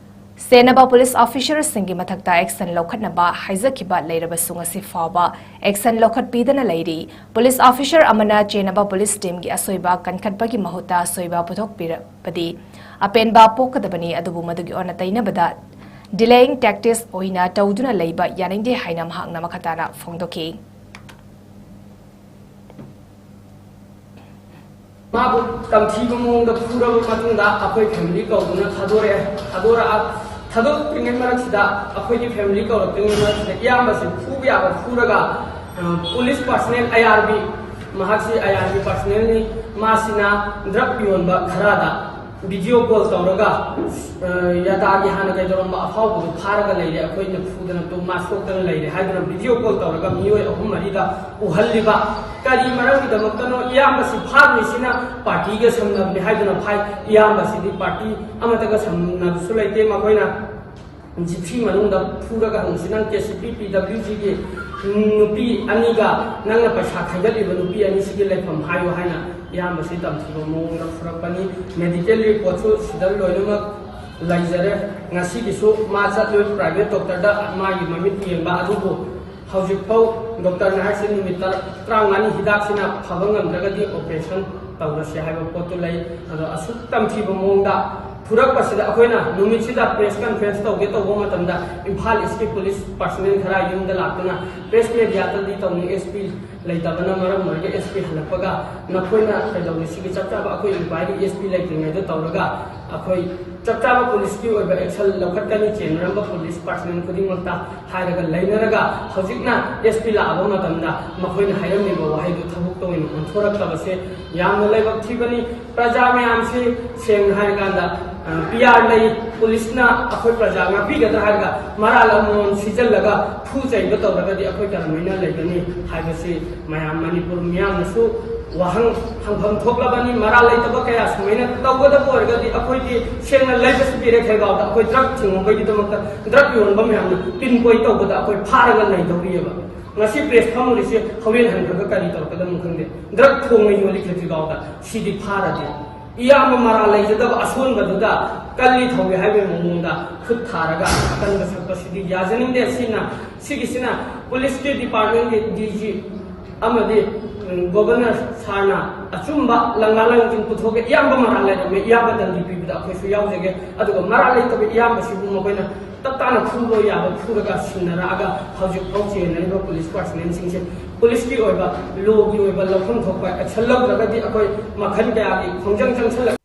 ꯆꯦꯟꯅꯕ ꯄꯨꯂꯤꯁ ꯑꯣꯐꯤꯁꯔꯁꯤꯡꯒꯤ ꯃꯊꯛꯇ ꯑꯦꯛꯁꯟ ꯂꯧꯈꯠꯅꯕ ꯍꯥꯏꯖꯈꯤꯕ ꯂꯩꯔꯕꯁꯨ ꯉꯁꯤ ꯐꯥꯎꯕ ꯑꯦꯛꯁꯟ ꯂꯧꯈꯠꯄꯤꯗꯅ ꯂꯩꯔꯤ꯫ ꯄꯨꯂꯤꯁ ꯑꯣꯐꯤꯁꯔ ꯑꯃꯅ ꯆꯦꯟꯅꯕ ꯄꯨꯂꯤꯁ ꯇꯤꯝꯒꯤ ꯑꯁꯣꯏꯕ ꯀꯟꯈꯠꯄꯒꯤ ꯃꯍꯨꯠꯇ ꯑꯁꯣꯏꯕ ꯄꯨꯊꯣꯛꯄꯤꯔꯕꯗꯤ ꯑꯄꯦꯟꯕ ꯄꯣꯛꯀꯗꯕꯅꯤ, ꯑꯗꯨꯕꯨ ꯃꯗꯨꯒꯤ ꯑꯣꯟꯅ ꯇꯩꯅꯕꯗ ꯗꯤꯂꯦꯌꯤꯡ ꯇꯦꯛꯇꯤꯛꯁ ꯑꯣꯏꯅ ꯇꯧꯗꯨꯅ ꯂꯩꯕ ꯌꯥꯅꯤꯡꯗꯦ ꯍꯥꯏꯅ ꯃꯍꯥꯛꯅ ꯃꯈꯥ ꯇꯥꯅ ꯐꯣꯡꯗꯣꯛꯈꯤ꯫ ꯃꯥꯕꯨ ꯇꯝꯊꯤꯕ ꯃꯑꯣꯡꯗ ꯐꯨꯔꯕ ꯃꯇꯨꯡꯗ ꯑꯩꯈꯣꯏ ꯐꯦꯃꯤꯂꯤ ꯀꯧꯗꯨꯅ ꯊꯥꯗꯣꯔꯛꯑꯦ꯫ ꯊꯥꯗꯣꯔꯛꯑ, ꯊꯥꯗꯣꯛꯇ꯭ꯔꯤꯉꯩ ꯃꯔꯛꯁꯤꯗ, ꯑꯩꯈꯣꯏꯒꯤ ꯐꯦꯃꯤꯂꯤ ꯀꯧꯔꯛꯇ꯭ꯔꯤꯉꯩ ꯃꯔꯛꯁꯤꯗ ꯏꯌꯥꯝꯕꯁꯤ ꯐꯨꯕ ꯌꯥꯕ ꯐꯨꯔꯒ, ꯑ, ꯄꯨꯂꯤꯁ ꯄꯥꯔꯁꯅꯦꯜ ꯑꯥꯏ ꯑꯥꯔ ꯕꯤ, ꯃꯍꯥꯛꯁꯤ ꯑꯥꯏ ꯑꯥꯔ ꯕꯤ ꯄꯥꯔꯁꯅꯦꯜꯅꯤ, ꯃꯥꯁꯤꯅ ꯗ꯭ꯔꯒ ꯌꯣꯟꯕ ꯈꯔꯗ ꯚꯤꯗꯤꯑꯣ ꯀꯣꯜ ꯇꯧꯔꯒ, ꯑ, ꯌꯥꯗꯥꯒꯤ ꯍꯥꯟꯅ ꯀꯩꯗꯧꯔꯝꯕ ꯑꯐꯥꯎꯕꯗꯨ ꯐꯥꯔꯒ ꯂꯩꯔꯦ, ꯑꯩꯈꯣꯏꯅ ꯐꯨꯗꯅ ꯇꯨ ꯃꯥ ꯁꯣꯛꯇꯅ ꯂꯩꯔꯦ ꯍꯥꯏꯗꯨꯅ ꯚꯤꯗꯤꯑꯣ ꯀꯣꯜ ꯇꯧꯔꯒ ꯃꯤꯑꯣꯏ ꯑꯍꯨꯝ ꯃꯔꯤꯗ ꯎꯍꯜꯂꯤꯕ ꯀꯔꯤ ꯃꯔꯝꯒꯤꯗꯃꯛꯇꯅꯣ? ꯏꯌꯥꯝꯕꯁꯤ ꯐꯥꯔꯤꯁꯤꯅ ꯄꯥꯔꯇꯤꯒ ꯁꯝꯅꯕꯅꯤ ꯍꯥꯏꯗꯨꯅ ꯐꯥꯏ꯫ ꯏꯌꯥꯝꯕꯁꯤꯗꯤ ꯄꯥꯔꯇꯤ ꯑꯃꯠꯇꯒ ꯁꯝꯅꯕꯁꯨ ꯂꯩꯇꯦ꯫ ꯃꯈꯣꯏꯅ ꯖꯤꯞꯁꯤ ꯃꯅꯨꯡꯗ ꯐꯨꯔꯒ ꯍꯪꯁꯤ, "ꯅꯪ ꯀꯦ ꯁꯤ ꯄꯤ ꯄꯤ ꯗꯕ꯭ꯂꯤꯎ ꯖꯤꯒꯤ ꯅꯨꯄꯤ ꯑꯅꯤꯒ ꯅꯪꯅ ꯄꯩꯁꯥ ꯈꯥꯏꯒꯠꯂꯤꯕ ꯅꯨꯄꯤ ꯑꯅꯤꯁꯤꯒꯤ ꯂꯩꯐꯝ ꯍꯥꯏꯌꯨ" ꯍꯥꯏꯅ ꯏꯌꯥꯝꯕꯁꯤ ꯇꯝꯊꯤꯕ ꯃꯑꯣꯡꯗ ꯐꯨꯔꯛꯄꯅꯤ꯫ ꯃꯦꯗꯤꯀꯦꯜ ꯔꯤꯄꯣꯔꯠꯁꯨ ꯁꯤꯗ ꯂꯣꯏꯅꯃꯛ ꯂꯩꯖꯔꯦ꯫ ꯉꯁꯤꯒꯤꯁꯨ ꯃꯥ ꯆꯠꯂꯨꯏ ꯄ꯭ꯔꯥꯏꯚꯦꯠ ꯗꯣꯛꯇꯔꯗ ꯃꯥꯒꯤ ꯃꯃꯤꯠ ꯌꯦꯡꯕ, ꯑꯗꯨꯕꯨ ꯍꯧꯖꯤꯛꯐꯥꯎ ꯗꯣꯛꯇꯔꯅ ꯍꯥꯏꯁꯦ ꯅꯨꯃꯤꯠ ꯇꯔꯥ, ꯇꯔꯥꯃꯉꯥꯅꯤ ꯍꯤꯗꯥꯛꯁꯤꯅ ꯐꯕ ꯉꯝꯗ꯭ꯔꯒꯗꯤ ꯑꯣꯄꯔꯦꯁꯟ ꯇꯧꯔꯁꯤ ꯍꯥꯏꯕ ꯄꯣꯠꯇꯨ ꯂꯩ꯫ ꯑꯗꯣ ꯑꯁꯨꯛ ꯇꯝꯊꯤꯕ ꯃꯑꯣꯡꯗ ꯐꯨꯔꯛꯄꯁꯤꯗ ꯑꯩꯈꯣꯏꯅ ꯅꯨꯃꯤꯠꯁꯤꯗ ꯄ꯭ꯔꯦꯁ ꯀꯟꯐꯔꯦꯟꯁ ꯇꯧꯒꯦ ꯇꯧꯕ ꯃꯇꯝꯗ ꯏꯝꯐꯥꯜ ꯏꯁꯀꯤ ꯄꯨꯂꯤꯁ ꯄꯥꯔꯁꯣꯅꯦꯜ ꯈꯔ ꯌꯨꯝꯗ ꯂꯥꯛꯇꯨꯅ ꯄ꯭ꯔꯦꯁ ꯃꯦꯗꯤꯌꯥꯗꯗꯤ ꯇꯧꯅꯤ, ꯑꯦꯁ ꯄꯤ ꯂꯩꯇꯕꯅ ꯃꯔꯝ ꯑꯣꯏꯔꯒ ꯑꯦꯁ ꯄꯤ ꯍꯜꯂꯛꯄꯒ ꯅꯈꯣꯏꯅ ꯀꯩꯗꯧꯔꯤ? ꯁꯤꯒꯤ ꯆꯞ ꯆꯥꯕ ꯑꯩꯈꯣꯏ ꯏꯟꯀ꯭ꯋꯥꯏꯔꯤ ꯑꯦꯁ ꯄꯤ ꯂꯩꯇ꯭ꯔꯤꯉꯩꯗ ꯇꯧꯔꯒ ꯑꯩꯈꯣꯏ ꯆꯞ ꯆꯥꯕ ꯄꯨꯂꯤꯁꯀꯤ ꯑꯣꯏꯕ ꯑꯦꯛꯁꯟ ꯂꯧꯈꯠꯀꯅꯤ꯫ ꯆꯦꯟꯅꯔꯝꯕ ꯄꯨꯂꯤꯁ ꯄꯥꯔꯁꯣꯅꯦꯜ ꯈꯨꯗꯤꯡꯃꯛꯇ ꯍꯥꯏꯔꯒ ꯂꯩꯅꯔꯒ ꯍꯧꯖꯤꯛꯅ ꯑꯦꯁ ꯄꯤ ꯂꯥꯛꯑꯕ ꯃꯇꯝꯗ ꯃꯈꯣꯏꯅ ꯍꯥꯏꯔꯝꯃꯤꯕ ꯋꯥꯍꯩꯗꯨ ꯊꯕꯛꯇ ꯑꯣꯏꯅ ꯑꯣꯟꯊꯣꯔꯛꯇꯕꯁꯦ ꯌꯥꯝꯅ ꯂꯥꯏꯕꯛ ꯊꯤꯕꯅꯤ꯫ ꯄ꯭ꯔꯖꯥ ꯃꯌꯥꯝꯁꯤ ꯁꯦꯡꯅ ꯍꯥꯏꯔꯀꯥꯟꯗ, ꯑ, ꯄꯤ ꯑꯥꯔ ꯂꯩ, ꯄꯨꯂꯤꯁꯅ ꯑꯩꯈꯣꯏ ꯄ꯭ꯔꯖꯥ ꯉꯥꯛꯄꯤꯒꯗ꯭ꯔꯥ ꯍꯥꯏꯔꯒ ꯃꯔꯥꯜ ꯑꯃꯃꯝ ꯁꯤꯖꯤꯜꯂꯒ ꯐꯨ ꯆꯩꯕ ꯇꯧꯔꯒꯗꯤ ꯑꯩꯈꯣꯏ ꯀꯔꯝꯍꯥꯏꯅ ꯂꯩꯒꯅꯤ ꯍꯥꯏꯕꯁꯤ ꯃꯌꯥꯝ ꯃꯅꯤꯄꯨꯔ ꯃꯤꯌꯥꯝꯅꯁꯨ ꯋꯥꯍꯪ ꯍꯪꯐꯝ ꯊꯣꯛꯂꯕꯅꯤ꯫ ꯃꯔꯥꯜ ꯂꯩꯇꯕ ꯀꯌꯥ ꯁꯨꯃꯥꯏꯅ ꯇꯧꯒꯗꯕ ꯑꯣꯏꯔꯒꯗꯤ ꯑꯩꯈꯣꯏꯗꯤ ꯁꯦꯡꯅ ꯂꯩꯕꯁꯨ ꯄꯤꯔꯦ ꯈꯦꯜꯒꯥꯎꯗ꯫ ꯑꯩꯈꯣꯏ ꯗ꯭ꯔꯒ ꯊꯤꯡꯉꯨꯕꯒꯤꯗꯃꯛꯇ ꯗ꯭ꯔꯒ ꯌꯣꯟꯕ ꯃꯌꯥꯝꯅ ꯄꯤꯟ ꯄꯣꯏꯟ ꯇꯧꯕꯗ ꯑꯩꯈꯣꯏ ꯐꯥꯔꯒ ꯅꯩꯗꯧꯔꯤꯑꯕ꯫ ꯉꯁꯤ ꯄ꯭ꯔꯦꯁ ꯐꯝꯃꯨꯔꯤꯁꯦ ꯍꯣꯔꯦꯟ ꯍꯟꯈ꯭ꯔꯒ ꯀꯔꯤ ꯇꯧꯔꯛꯀꯗꯕꯅꯣ ꯈꯪꯗꯦ꯫ ꯗ꯭ꯔꯒ ꯊꯣꯡꯅ ꯌꯣꯜꯂꯤ ꯈꯦꯜꯒꯥꯎꯗ꯫ ꯁꯤꯗꯤ ꯐꯥꯔꯗꯤ ꯏꯌꯥꯝꯕ ꯃꯔꯥꯜ ꯂꯩꯖꯗꯕ ꯑꯁꯣꯟꯕꯗꯨꯗ ꯀꯜꯂꯤ ꯊꯧꯏ ꯍꯥꯏꯕꯒꯤ ꯃꯑꯣꯡꯗ ꯈꯨꯠ ꯊꯥꯔꯒ ꯑꯀꯟꯕ ꯁꯛꯄꯁꯤꯗꯤ ꯌꯥꯖꯅꯤꯡꯗꯦ꯫ ꯁꯤꯅ, ꯁꯤꯒꯤꯁꯤꯅ ꯄꯨꯂꯤꯁꯀꯤ ꯗꯤꯄꯥꯔꯠꯃꯦꯟꯒꯤ ꯗꯤ ꯖꯤ ꯑꯃꯗꯤ, ꯎꯝ, ꯒꯣꯕꯔꯅꯔ ꯁꯥꯔꯅ ꯑꯆꯨꯝꯕ ꯂꯪꯂꯥ ꯂꯪꯁꯤꯟ ꯄꯨꯊꯣꯛꯀꯦ꯫ ꯏꯌꯥꯝꯕ ꯃꯔꯥꯜ ꯂꯩꯔꯝꯃꯦ, ꯏꯌꯥꯝꯕ ꯗꯟꯗꯤ ꯄꯤꯕꯗ ꯑꯩꯈꯣꯏꯁꯨ ꯌꯥꯎꯖꯒꯦ꯫ ꯑꯗꯨꯒ ꯃꯔꯥꯜ ꯂꯩꯇꯕ ꯏꯌꯥꯝꯕꯁꯤꯕꯨ ꯃꯈꯣꯏꯅ ꯇꯞ ꯇꯥꯅ ꯐꯨꯕ ꯌꯥꯕ ꯐꯨꯔꯒ ꯁꯤꯟꯅꯔꯛꯑꯒ ꯍꯧꯖꯤꯛꯐꯥꯎ ꯆꯦꯟꯅꯔꯤꯕ ꯄꯨꯂꯤꯁ ꯄꯥꯔꯁꯣꯅꯦꯜꯁꯤꯡꯁꯦ ꯄꯨꯂꯤꯁꯀꯤ ꯑꯣꯏꯕ, ꯂꯣꯒꯤ ꯑꯣꯏꯕ ꯂꯧꯐꯝ ꯊꯣꯛꯄ ꯑꯦꯛꯁꯟ ꯂꯧꯗ꯭ꯔꯒꯗꯤ ꯑꯩꯈꯣꯏ ꯃꯈꯜ ꯀꯌꯥꯒꯤ ꯈꯣꯡꯖꯪ ꯆꯪꯁꯜꯂꯛ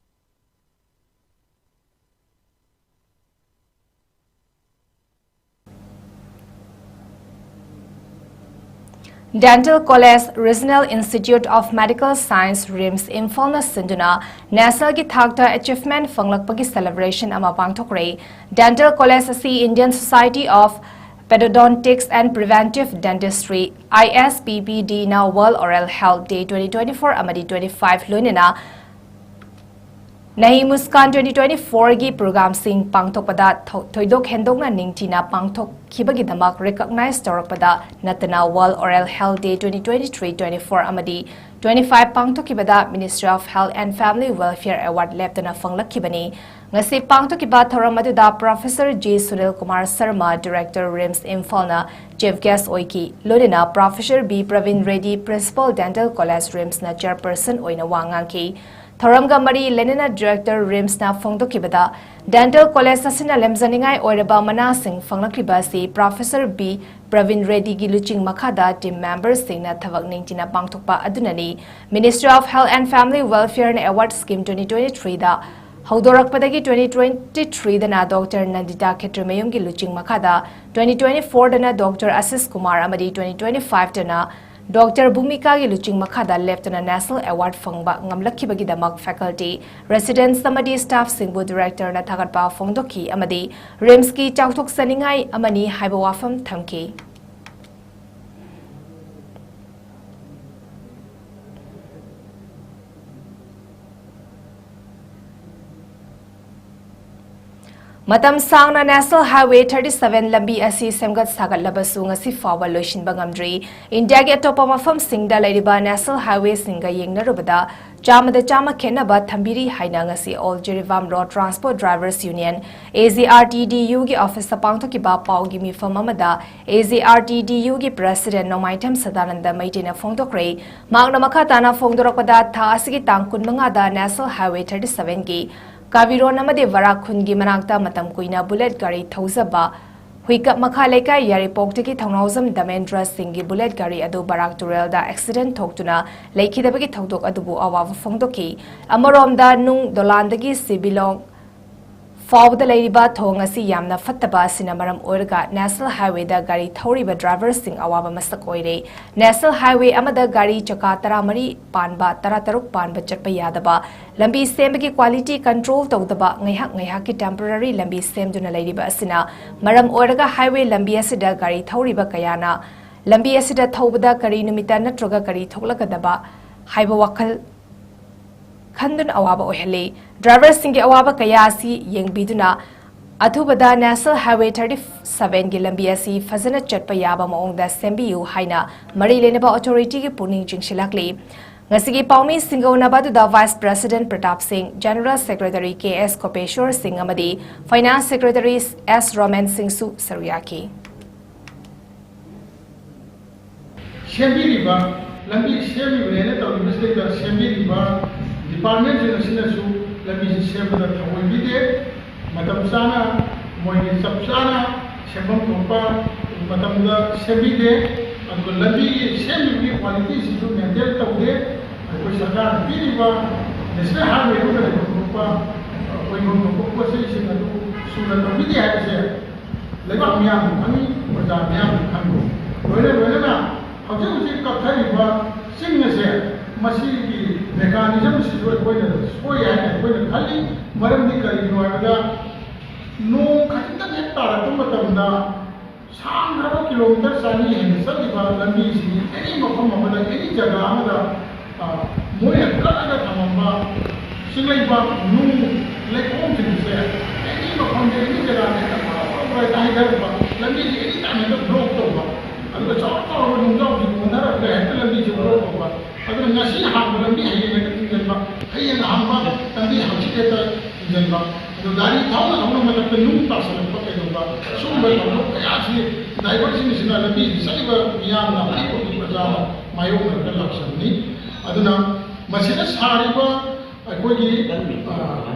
Dental College Regional Institute of Medical Science, RIMS, ꯏꯝꯐꯥꯜꯅ ꯁꯤꯟꯗꯨꯅ ꯅꯦꯁꯅꯦꯜꯒꯤ ꯊꯥꯛꯇ ꯑꯦꯆꯤꯚꯃꯦꯟꯠ ꯐꯪꯂꯛꯄꯒꯤ ꯁꯦꯂꯦꯕ꯭ꯔꯦꯁꯟ ꯑꯃ ꯄꯥꯡꯊꯣꯛꯈ꯭ꯔꯦ꯫ ꯗꯦꯟꯇꯦꯜ ꯀꯣꯂꯦꯖ ꯑꯁꯤ Indian Society of Periodontics and Preventive Dentistry, ISPPD, ꯅ World Oral Health Day twenty twenty-four ꯑꯃꯗꯤ twenty-five ꯂꯣꯏꯅꯅ ꯅꯍꯤ ꯃꯨꯁꯀꯥꯟ twenty twenty-four ꯒꯤ ꯄ꯭ꯔꯣꯒ꯭ꯔꯥꯝꯁꯤꯡ ꯄꯥꯡꯊꯣꯛꯄꯗ ꯊꯧ-, ꯊꯣꯏꯗꯣꯛ ꯍꯦꯟꯗꯣꯛꯅ ꯅꯤꯡꯊꯤꯅ ꯄꯥꯡꯊꯣꯛꯈꯤꯕꯒꯤꯗꯃꯛ ꯔꯤꯀꯣꯛꯅꯥꯏꯖ ꯇꯧꯔꯛꯄꯗ ꯅꯠꯇꯅ World Oral Health Day twenty twenty-three twenty-four ꯑꯃꯗꯤ twenty-five ꯄꯥꯡꯊꯣꯛꯈꯤꯕꯗ Ministry of Health and Family Welfare Award ꯂꯦꯞꯇꯅ ꯐꯪꯂꯛꯈꯤꯕꯅꯤ꯫ ꯉꯁꯤ ꯄꯥꯡꯊꯣꯛꯈꯤꯕ ꯊꯧꯔꯝ ꯑꯗꯨꯗ Professor G Sunil Kumar Sharma, Director, RIMS, ꯏꯝꯐꯥꯜꯅ ꯆꯤꯐ ꯒꯦꯁ꯭ꯠ ꯑꯣꯏꯈꯤ꯫ ꯂꯣꯏꯅꯅ Professor B Prabin Reddy, Principal, Dental College, RIMSꯅ ꯆꯦꯌꯔꯄꯔꯁꯟ ꯑꯣꯏꯅ ꯋꯥ ꯉꯥꯡꯈꯤ꯫ ꯊꯧꯔꯝꯒ ꯃꯔꯤ ꯂꯩꯅꯅ Director, RIMSꯅ ꯐꯣꯡꯗꯣꯛꯈꯤꯕꯗ, ꯗꯦꯟꯇꯦꯜ ꯀꯣꯂꯦꯖ ꯑꯁꯤꯅ ꯂꯦꯝꯖꯅꯤꯡꯉꯥꯏ ꯑꯣꯏꯔꯕ ꯃꯅꯥꯁꯤꯡ ꯐꯪꯂꯛꯂꯤꯕ ꯑꯁꯤ Professor B ꯄ꯭ꯔꯕꯤꯟ ꯔꯦꯗꯤꯒꯤ ꯂꯨꯆꯤꯡ ꯃꯈꯥꯗ ꯇꯤꯝ ꯃꯦꯝꯕꯔꯁꯤꯡꯅ ꯊꯕꯛ ꯅꯤꯡꯊꯤꯅ ꯄꯥꯡꯊꯣꯛꯄ ꯑꯗꯨꯅꯅꯤ꯫ Ministry of Health and Family Welfareꯅ Award Scheme twenty twenty-threeꯗ ꯍꯧꯗꯣꯔꯛꯄꯗꯒꯤ twenty twenty-threeꯗꯅ Doctor ꯅꯟꯗꯤꯇꯥ ꯈꯦꯇ꯭ꯔꯤꯃꯌꯨꯝꯒꯤ ꯂꯨꯆꯤꯡ ꯃꯈꯥꯗ, twenty twenty-fourꯗꯅ Doctor ꯑꯁꯤꯁ ꯀꯨꯃꯥꯔ ꯑꯃꯗꯤ twenty twenty-fiveꯇꯅ Doctor ꯚꯨꯃꯤꯀꯥꯒꯤ ꯂꯨꯆꯤꯡ ꯃꯈꯥꯗ ꯂꯦꯞꯇꯅ ꯅꯦꯁꯅꯦꯜ ꯑꯦꯋꯥꯔꯗ ꯐꯪꯕ ꯉꯝꯂꯛꯈꯤꯕꯒꯤꯗꯃꯛ faculty, residents ꯑꯃꯗꯤ staffꯁꯤꯡꯕꯨ Directorꯅ ꯊꯥꯒꯠꯄ ꯐꯣꯡꯗꯣꯛꯈꯤ ꯑꯃꯗꯤ RIMSꯀꯤ ꯆꯥꯎꯊꯣꯛꯆꯅꯤꯡꯉꯥꯏ ꯑꯃꯅꯤ ꯍꯥꯏꯕ ꯋꯥꯐꯝ ꯊꯝꯈꯤ꯫ ꯃꯇꯝ ꯁꯥꯡꯅ National Highway thirty-seven ꯂꯝꯕꯤ ꯑꯁꯤ ꯁꯦꯝꯒꯠ ꯁꯥꯒꯠꯂꯕꯁꯨ ꯉꯁꯤ ꯐꯥꯎꯕ ꯂꯣꯏꯁꯤꯟꯕ ꯉꯝꯗ꯭ꯔꯤ꯫ ꯏꯟꯗꯤꯌꯥꯒꯤ ꯑꯇꯣꯞꯄ ꯃꯐꯝꯁꯤꯡꯗ ꯂꯩꯔꯤꯕ ꯅꯦꯁꯅꯦꯜ ꯍꯥꯏꯋꯦꯁꯤꯡꯒ ꯌꯦꯡꯅꯔꯨꯕꯗ ꯆꯥꯝꯃꯗ ꯆꯥꯝꯃ ꯈꯦꯠꯅꯕ ꯊꯝꯕꯤꯔꯤ ꯍꯥꯏꯅ ꯉꯁꯤ All Jiribam Road Transport Drivers Union, AJRTDUꯒꯤ ꯑꯣꯐꯤꯁꯇ ꯄꯥꯡꯊꯣꯛꯈꯤꯕ ꯄꯥꯎꯒꯤ ꯃꯤꯐꯝ ꯑꯃꯗ AJRTDUꯒꯤ President ꯅꯣꯡꯃꯥꯏꯊꯦꯝ ꯁꯗꯥꯅꯟꯗ ꯃꯩꯇꯩꯅ ꯐꯣꯡꯗꯣꯛꯈ꯭ꯔꯦ꯫ ꯃꯍꯥꯛꯅ ꯃꯈꯥ ꯇꯥꯅ ꯐꯣꯡꯗꯣꯔꯛꯄꯗ, ꯊꯥ ꯑꯁꯤꯒꯤ ꯇꯥꯡ ꯀꯨꯟꯃꯉꯥꯗ National Highway thirty-sevenꯒꯤ ꯀꯥꯕꯤꯔꯣꯟ ꯑꯃꯗꯤ ꯕꯔꯥꯛ ꯈꯨꯟꯒꯤ ꯃꯅꯥꯛꯇ ꯃꯇꯝ ꯀꯨꯏꯅ ꯕꯨꯂꯦꯠ ꯒꯥꯔꯤ ꯊꯧꯖꯕ ꯍꯨꯏꯀꯞ ꯃꯈꯥ ꯂꯩꯀꯥꯏ ꯌꯥꯏꯔꯤꯄꯣꯛꯇꯒꯤ ꯊꯧꯅꯥꯎꯖꯝ ꯗꯃꯦꯟꯗ꯭ꯔ ꯁꯤꯡꯒꯤ ꯕꯨꯂꯦꯠ ꯒꯥꯔꯤ ꯑꯗꯨ ꯕꯔꯥꯛ ꯇꯨꯔꯦꯜꯗ ꯑꯦꯛꯁꯤꯗꯦꯟꯠ ꯊꯣꯛꯇꯨꯅ ꯂꯩꯈꯤꯗꯕꯒꯤ ꯊꯧꯗꯣꯛ ꯑꯗꯨꯕꯨ ꯑꯋꯥꯕ ꯐꯣꯡꯗꯣꯛꯈꯤ꯫ ꯑꯃꯔꯣꯝꯗ, ꯅꯨꯡ ꯗꯣꯂꯥꯟꯗꯒꯤ ꯁꯤꯕꯤꯂꯣꯡ ꯐꯥꯎꯕꯗ ꯂꯩꯔꯤꯕ ꯊꯣꯡ ꯑꯁꯤ ꯌꯥꯝꯅ ꯐꯠꯇꯕ ꯑꯁꯤꯅ ꯃꯔꯝ ꯑꯣꯏꯔꯒ National Highwayꯗ ꯒꯥꯔꯤ ꯊꯧꯔꯤꯕ driverꯁꯤꯡ ꯑꯋꯥꯕ ꯃꯁꯛ ꯑꯣꯏꯔꯦ꯫ National Highway ꯑꯃꯗ ꯒꯥꯔꯤ ꯆꯀꯥ ꯇꯔꯥꯃꯔꯤ ꯄꯥꯟꯕ, ꯇꯔꯥꯇꯔꯨꯛ ꯄꯥꯟꯕ ꯆꯠꯄ ꯌꯥꯗꯕ, ꯂꯝꯕꯤ ꯁꯦꯝꯕꯒꯤ quality control ꯇꯧꯗꯕ, ꯉꯥꯏꯍꯥꯛ ꯉꯥꯏꯍꯥꯛꯀꯤ temporary ꯂꯝꯕꯤ ꯁꯦꯝꯗꯨꯅ ꯂꯩꯔꯤꯕ ꯑꯁꯤꯅ ꯃꯔꯝ ꯑꯣꯏꯔꯒ highway ꯂꯝꯕꯤ ꯑꯁꯤꯗ ꯒꯥꯔꯤ ꯊꯧꯔꯤꯕ ꯀꯌꯥꯅ ꯂꯝꯕꯤ ꯑꯁꯤꯗ ꯊꯧꯕꯗ ꯀꯔꯤ ꯅꯨꯃꯤꯠꯇ ꯅꯠꯇ꯭ꯔꯒ ꯀꯔꯤ ꯊꯣꯛꯂꯛꯀꯗꯕ ꯍꯥꯏꯕ ꯋꯥꯈꯜ ꯈꯟꯗꯨꯅ ꯑꯋꯥꯕ ꯑꯣꯏꯍꯜꯂꯤ꯫ Driverꯁꯤꯡꯒꯤ ꯑꯋꯥꯕ ꯀꯌꯥ ꯑꯁꯤ ꯌꯦꯡꯕꯤꯗꯨꯅ ꯑꯊꯨꯕꯗ National Highway thirty sevenꯒꯤ ꯂꯝꯕꯤ ꯑꯁꯤ ꯐꯖꯅ ꯆꯠꯄ ꯌꯥꯕ ꯃꯑꯣꯡꯗ ꯁꯦꯝꯕꯤꯌꯨ ꯍꯥꯏꯅ ꯃꯔꯤ ꯂꯩꯅꯕ authorityꯒꯤ ꯄꯨꯛꯅꯤꯡ ꯆꯤꯡꯁꯤꯜꯂꯛꯂꯤ꯫ ꯉꯁꯤꯒꯤ ꯄꯥꯎꯃꯤꯁꯤꯡꯒ ꯎꯅꯕ ꯑꯗꯨꯗ Vice President ꯄ꯭ꯔꯇꯥꯞ ꯁꯤꯡ, General Secretary ꯀꯦ ꯑꯦꯁ ꯀꯣꯄꯦꯁꯣꯔ ꯁꯤꯡ ꯑꯃꯗꯤ Finance Secretary ꯑꯦꯁ ꯔꯣꯃꯟ ꯁꯤꯡꯁꯨ ꯁꯔꯨꯛ ꯌꯥꯈꯤ꯫ ꯁꯦꯝꯕꯤꯔꯤꯕ, ꯂꯝꯕꯤ ꯁꯦꯝꯃꯤꯕꯅꯦꯅ ꯇꯧꯔꯤꯕꯁꯤꯗꯩꯗ ꯁꯦꯝꯕꯤꯔꯤꯕ departmentꯁꯤꯡ ꯑꯁꯤꯅꯁꯨ ꯂꯝꯕꯤꯁꯤ ꯁꯦꯝꯕꯗ ꯊꯑꯣꯏꯕꯤꯗꯦ, ꯃꯇꯝ ꯆꯥꯅ ꯃꯣꯏꯒꯤ ꯆꯞ ꯆꯥꯅ ꯁꯦꯝꯐꯝ ꯊꯣꯛꯄ ꯃꯇꯝꯗ ꯁꯦꯝꯕꯤꯗꯦ꯫ ꯑꯗꯨꯒ ꯂꯝꯕꯤꯒꯤ ꯁꯦꯝꯃꯤꯕꯒꯤ qualityꯁꯤꯁꯨ maintain ꯇꯧꯗꯦ꯫ ꯑꯩꯈꯣꯏ ꯁꯔꯀꯥꯔꯅ ꯄꯤꯔꯤꯕ National Highwayꯗꯨꯗ ꯂꯩꯐꯝ ꯊꯣꯛꯄ, ꯑꯣꯏꯐꯝ ꯊꯣꯛꯄ ꯄꯣꯠ ꯆꯩꯁꯤꯡ ꯑꯗꯨ ꯁꯨꯅ ꯇꯧꯕꯤꯗꯦ ꯍꯥꯏꯕꯁꯦ ꯂꯩꯕꯥꯛ ꯃꯤꯌꯥꯝꯅ ꯈꯪꯏ, ꯄ꯭ꯔꯖꯥ ꯃꯤꯌꯥꯝꯅ ꯈꯪꯏ꯫ ꯂꯣꯏꯅ ꯂꯣꯏꯅꯅ ꯍꯧꯖꯤꯛ ꯍꯧꯖꯤꯛ ꯀꯛꯊꯔꯤꯕ ꯆꯤꯡ ꯑꯁꯦ, ꯃꯁꯤꯒꯤ mechanismꯁꯤꯁꯨ ꯑꯩꯈꯣꯏꯅ ꯁꯣꯏ ꯍꯥꯏꯅ ꯑꯩꯈꯣꯏꯅ ꯈꯜꯂꯤ꯫ ꯃꯔꯝꯗꯤ ꯀꯔꯤꯒꯤꯅꯣ ꯍꯥꯏꯕꯗ, ꯅꯣꯡ ꯈꯖꯤꯛꯇꯪ ꯍꯦꯛ ꯇꯥꯔꯛꯄ ꯃꯇꯝꯗ ꯁꯥꯡꯈ꯭ꯔꯕ kilometre ꯆꯅꯤ ꯍꯦꯟꯅ ꯆꯠꯂꯤꯕ ꯂꯝꯕꯤꯁꯤꯡ ꯑꯦꯅꯤ ꯃꯐꯝ ꯑꯃꯗ, ꯑꯦꯅꯤ ꯖꯒꯥ ꯑꯃꯗ, ꯑ, ꯃꯣꯏꯅ ꯀꯛꯑꯒ ꯊꯝꯃꯝꯕ ꯆꯤꯡꯂꯩꯕꯥꯛ, ꯅꯨꯡ, ꯂꯩꯈꯣꯝꯁꯤꯡꯁꯦ ꯑꯦꯅꯤ ꯃꯐꯝꯗ, ꯑꯦꯅꯤ ꯖꯒꯥꯗ ꯍꯦꯛꯇ ꯐꯔ ꯐꯔ ꯐꯔ ꯍꯦꯛꯇ ꯍꯩꯊꯔꯛꯄ, ꯂꯝꯕꯤꯁꯦ ꯑꯦꯅꯤ ꯇꯥꯏꯝ ꯍꯦꯛꯇ block ꯇꯧꯕ, ꯑꯗꯨꯒ ꯆꯥꯎꯔ ꯆꯥꯎꯔꯕ ꯅꯨꯡꯖꯥꯎꯁꯤꯡ ꯑꯣꯟꯊꯔꯛꯄꯗ ꯍꯦꯛꯇ ꯂꯝꯕꯤꯁꯦ block ꯇꯧꯕ꯫ ꯑꯗꯨꯅ ꯉꯁꯤ ꯍꯥꯡꯕ ꯂꯝꯕꯤ ꯍꯌꯦꯡ ꯍꯦꯛꯇ ꯊꯤꯡꯖꯤꯟꯕ, ꯍꯌꯦꯡ ꯍꯥꯡꯕ ꯂꯝꯕꯤ ꯍꯪꯆꯤꯠ ꯍꯦꯛꯇ ꯊꯤꯡꯖꯤꯟꯕ꯫ ꯑꯗꯣ ꯒꯥꯔꯤ ꯊꯧꯅ ꯊꯧꯅ ꯃꯊꯛꯇ ꯅꯨꯡ ꯇꯥꯁꯜꯂꯛꯄ ꯀꯩꯗꯧꯕ, ꯁꯨꯝꯕ ꯊꯧꯗꯣꯛ ꯀꯌꯥꯁꯤ driverꯁꯤꯡꯁꯤꯅ, ꯂꯝꯕꯤꯗ ꯆꯠꯂꯤꯕ ꯃꯤꯌꯥꯝꯅ, ꯑꯄꯤꯛꯄ ꯄꯤꯛꯄ ꯆꯥꯕ ꯃꯥꯌꯣꯛꯅꯔꯒ ꯂꯥꯛꯆꯕꯅꯤ꯫ ꯑꯗꯨꯅ ꯃꯁꯤꯗ ꯁꯥꯔꯤꯕ ꯑꯩꯈꯣꯏꯒꯤ, ꯑ,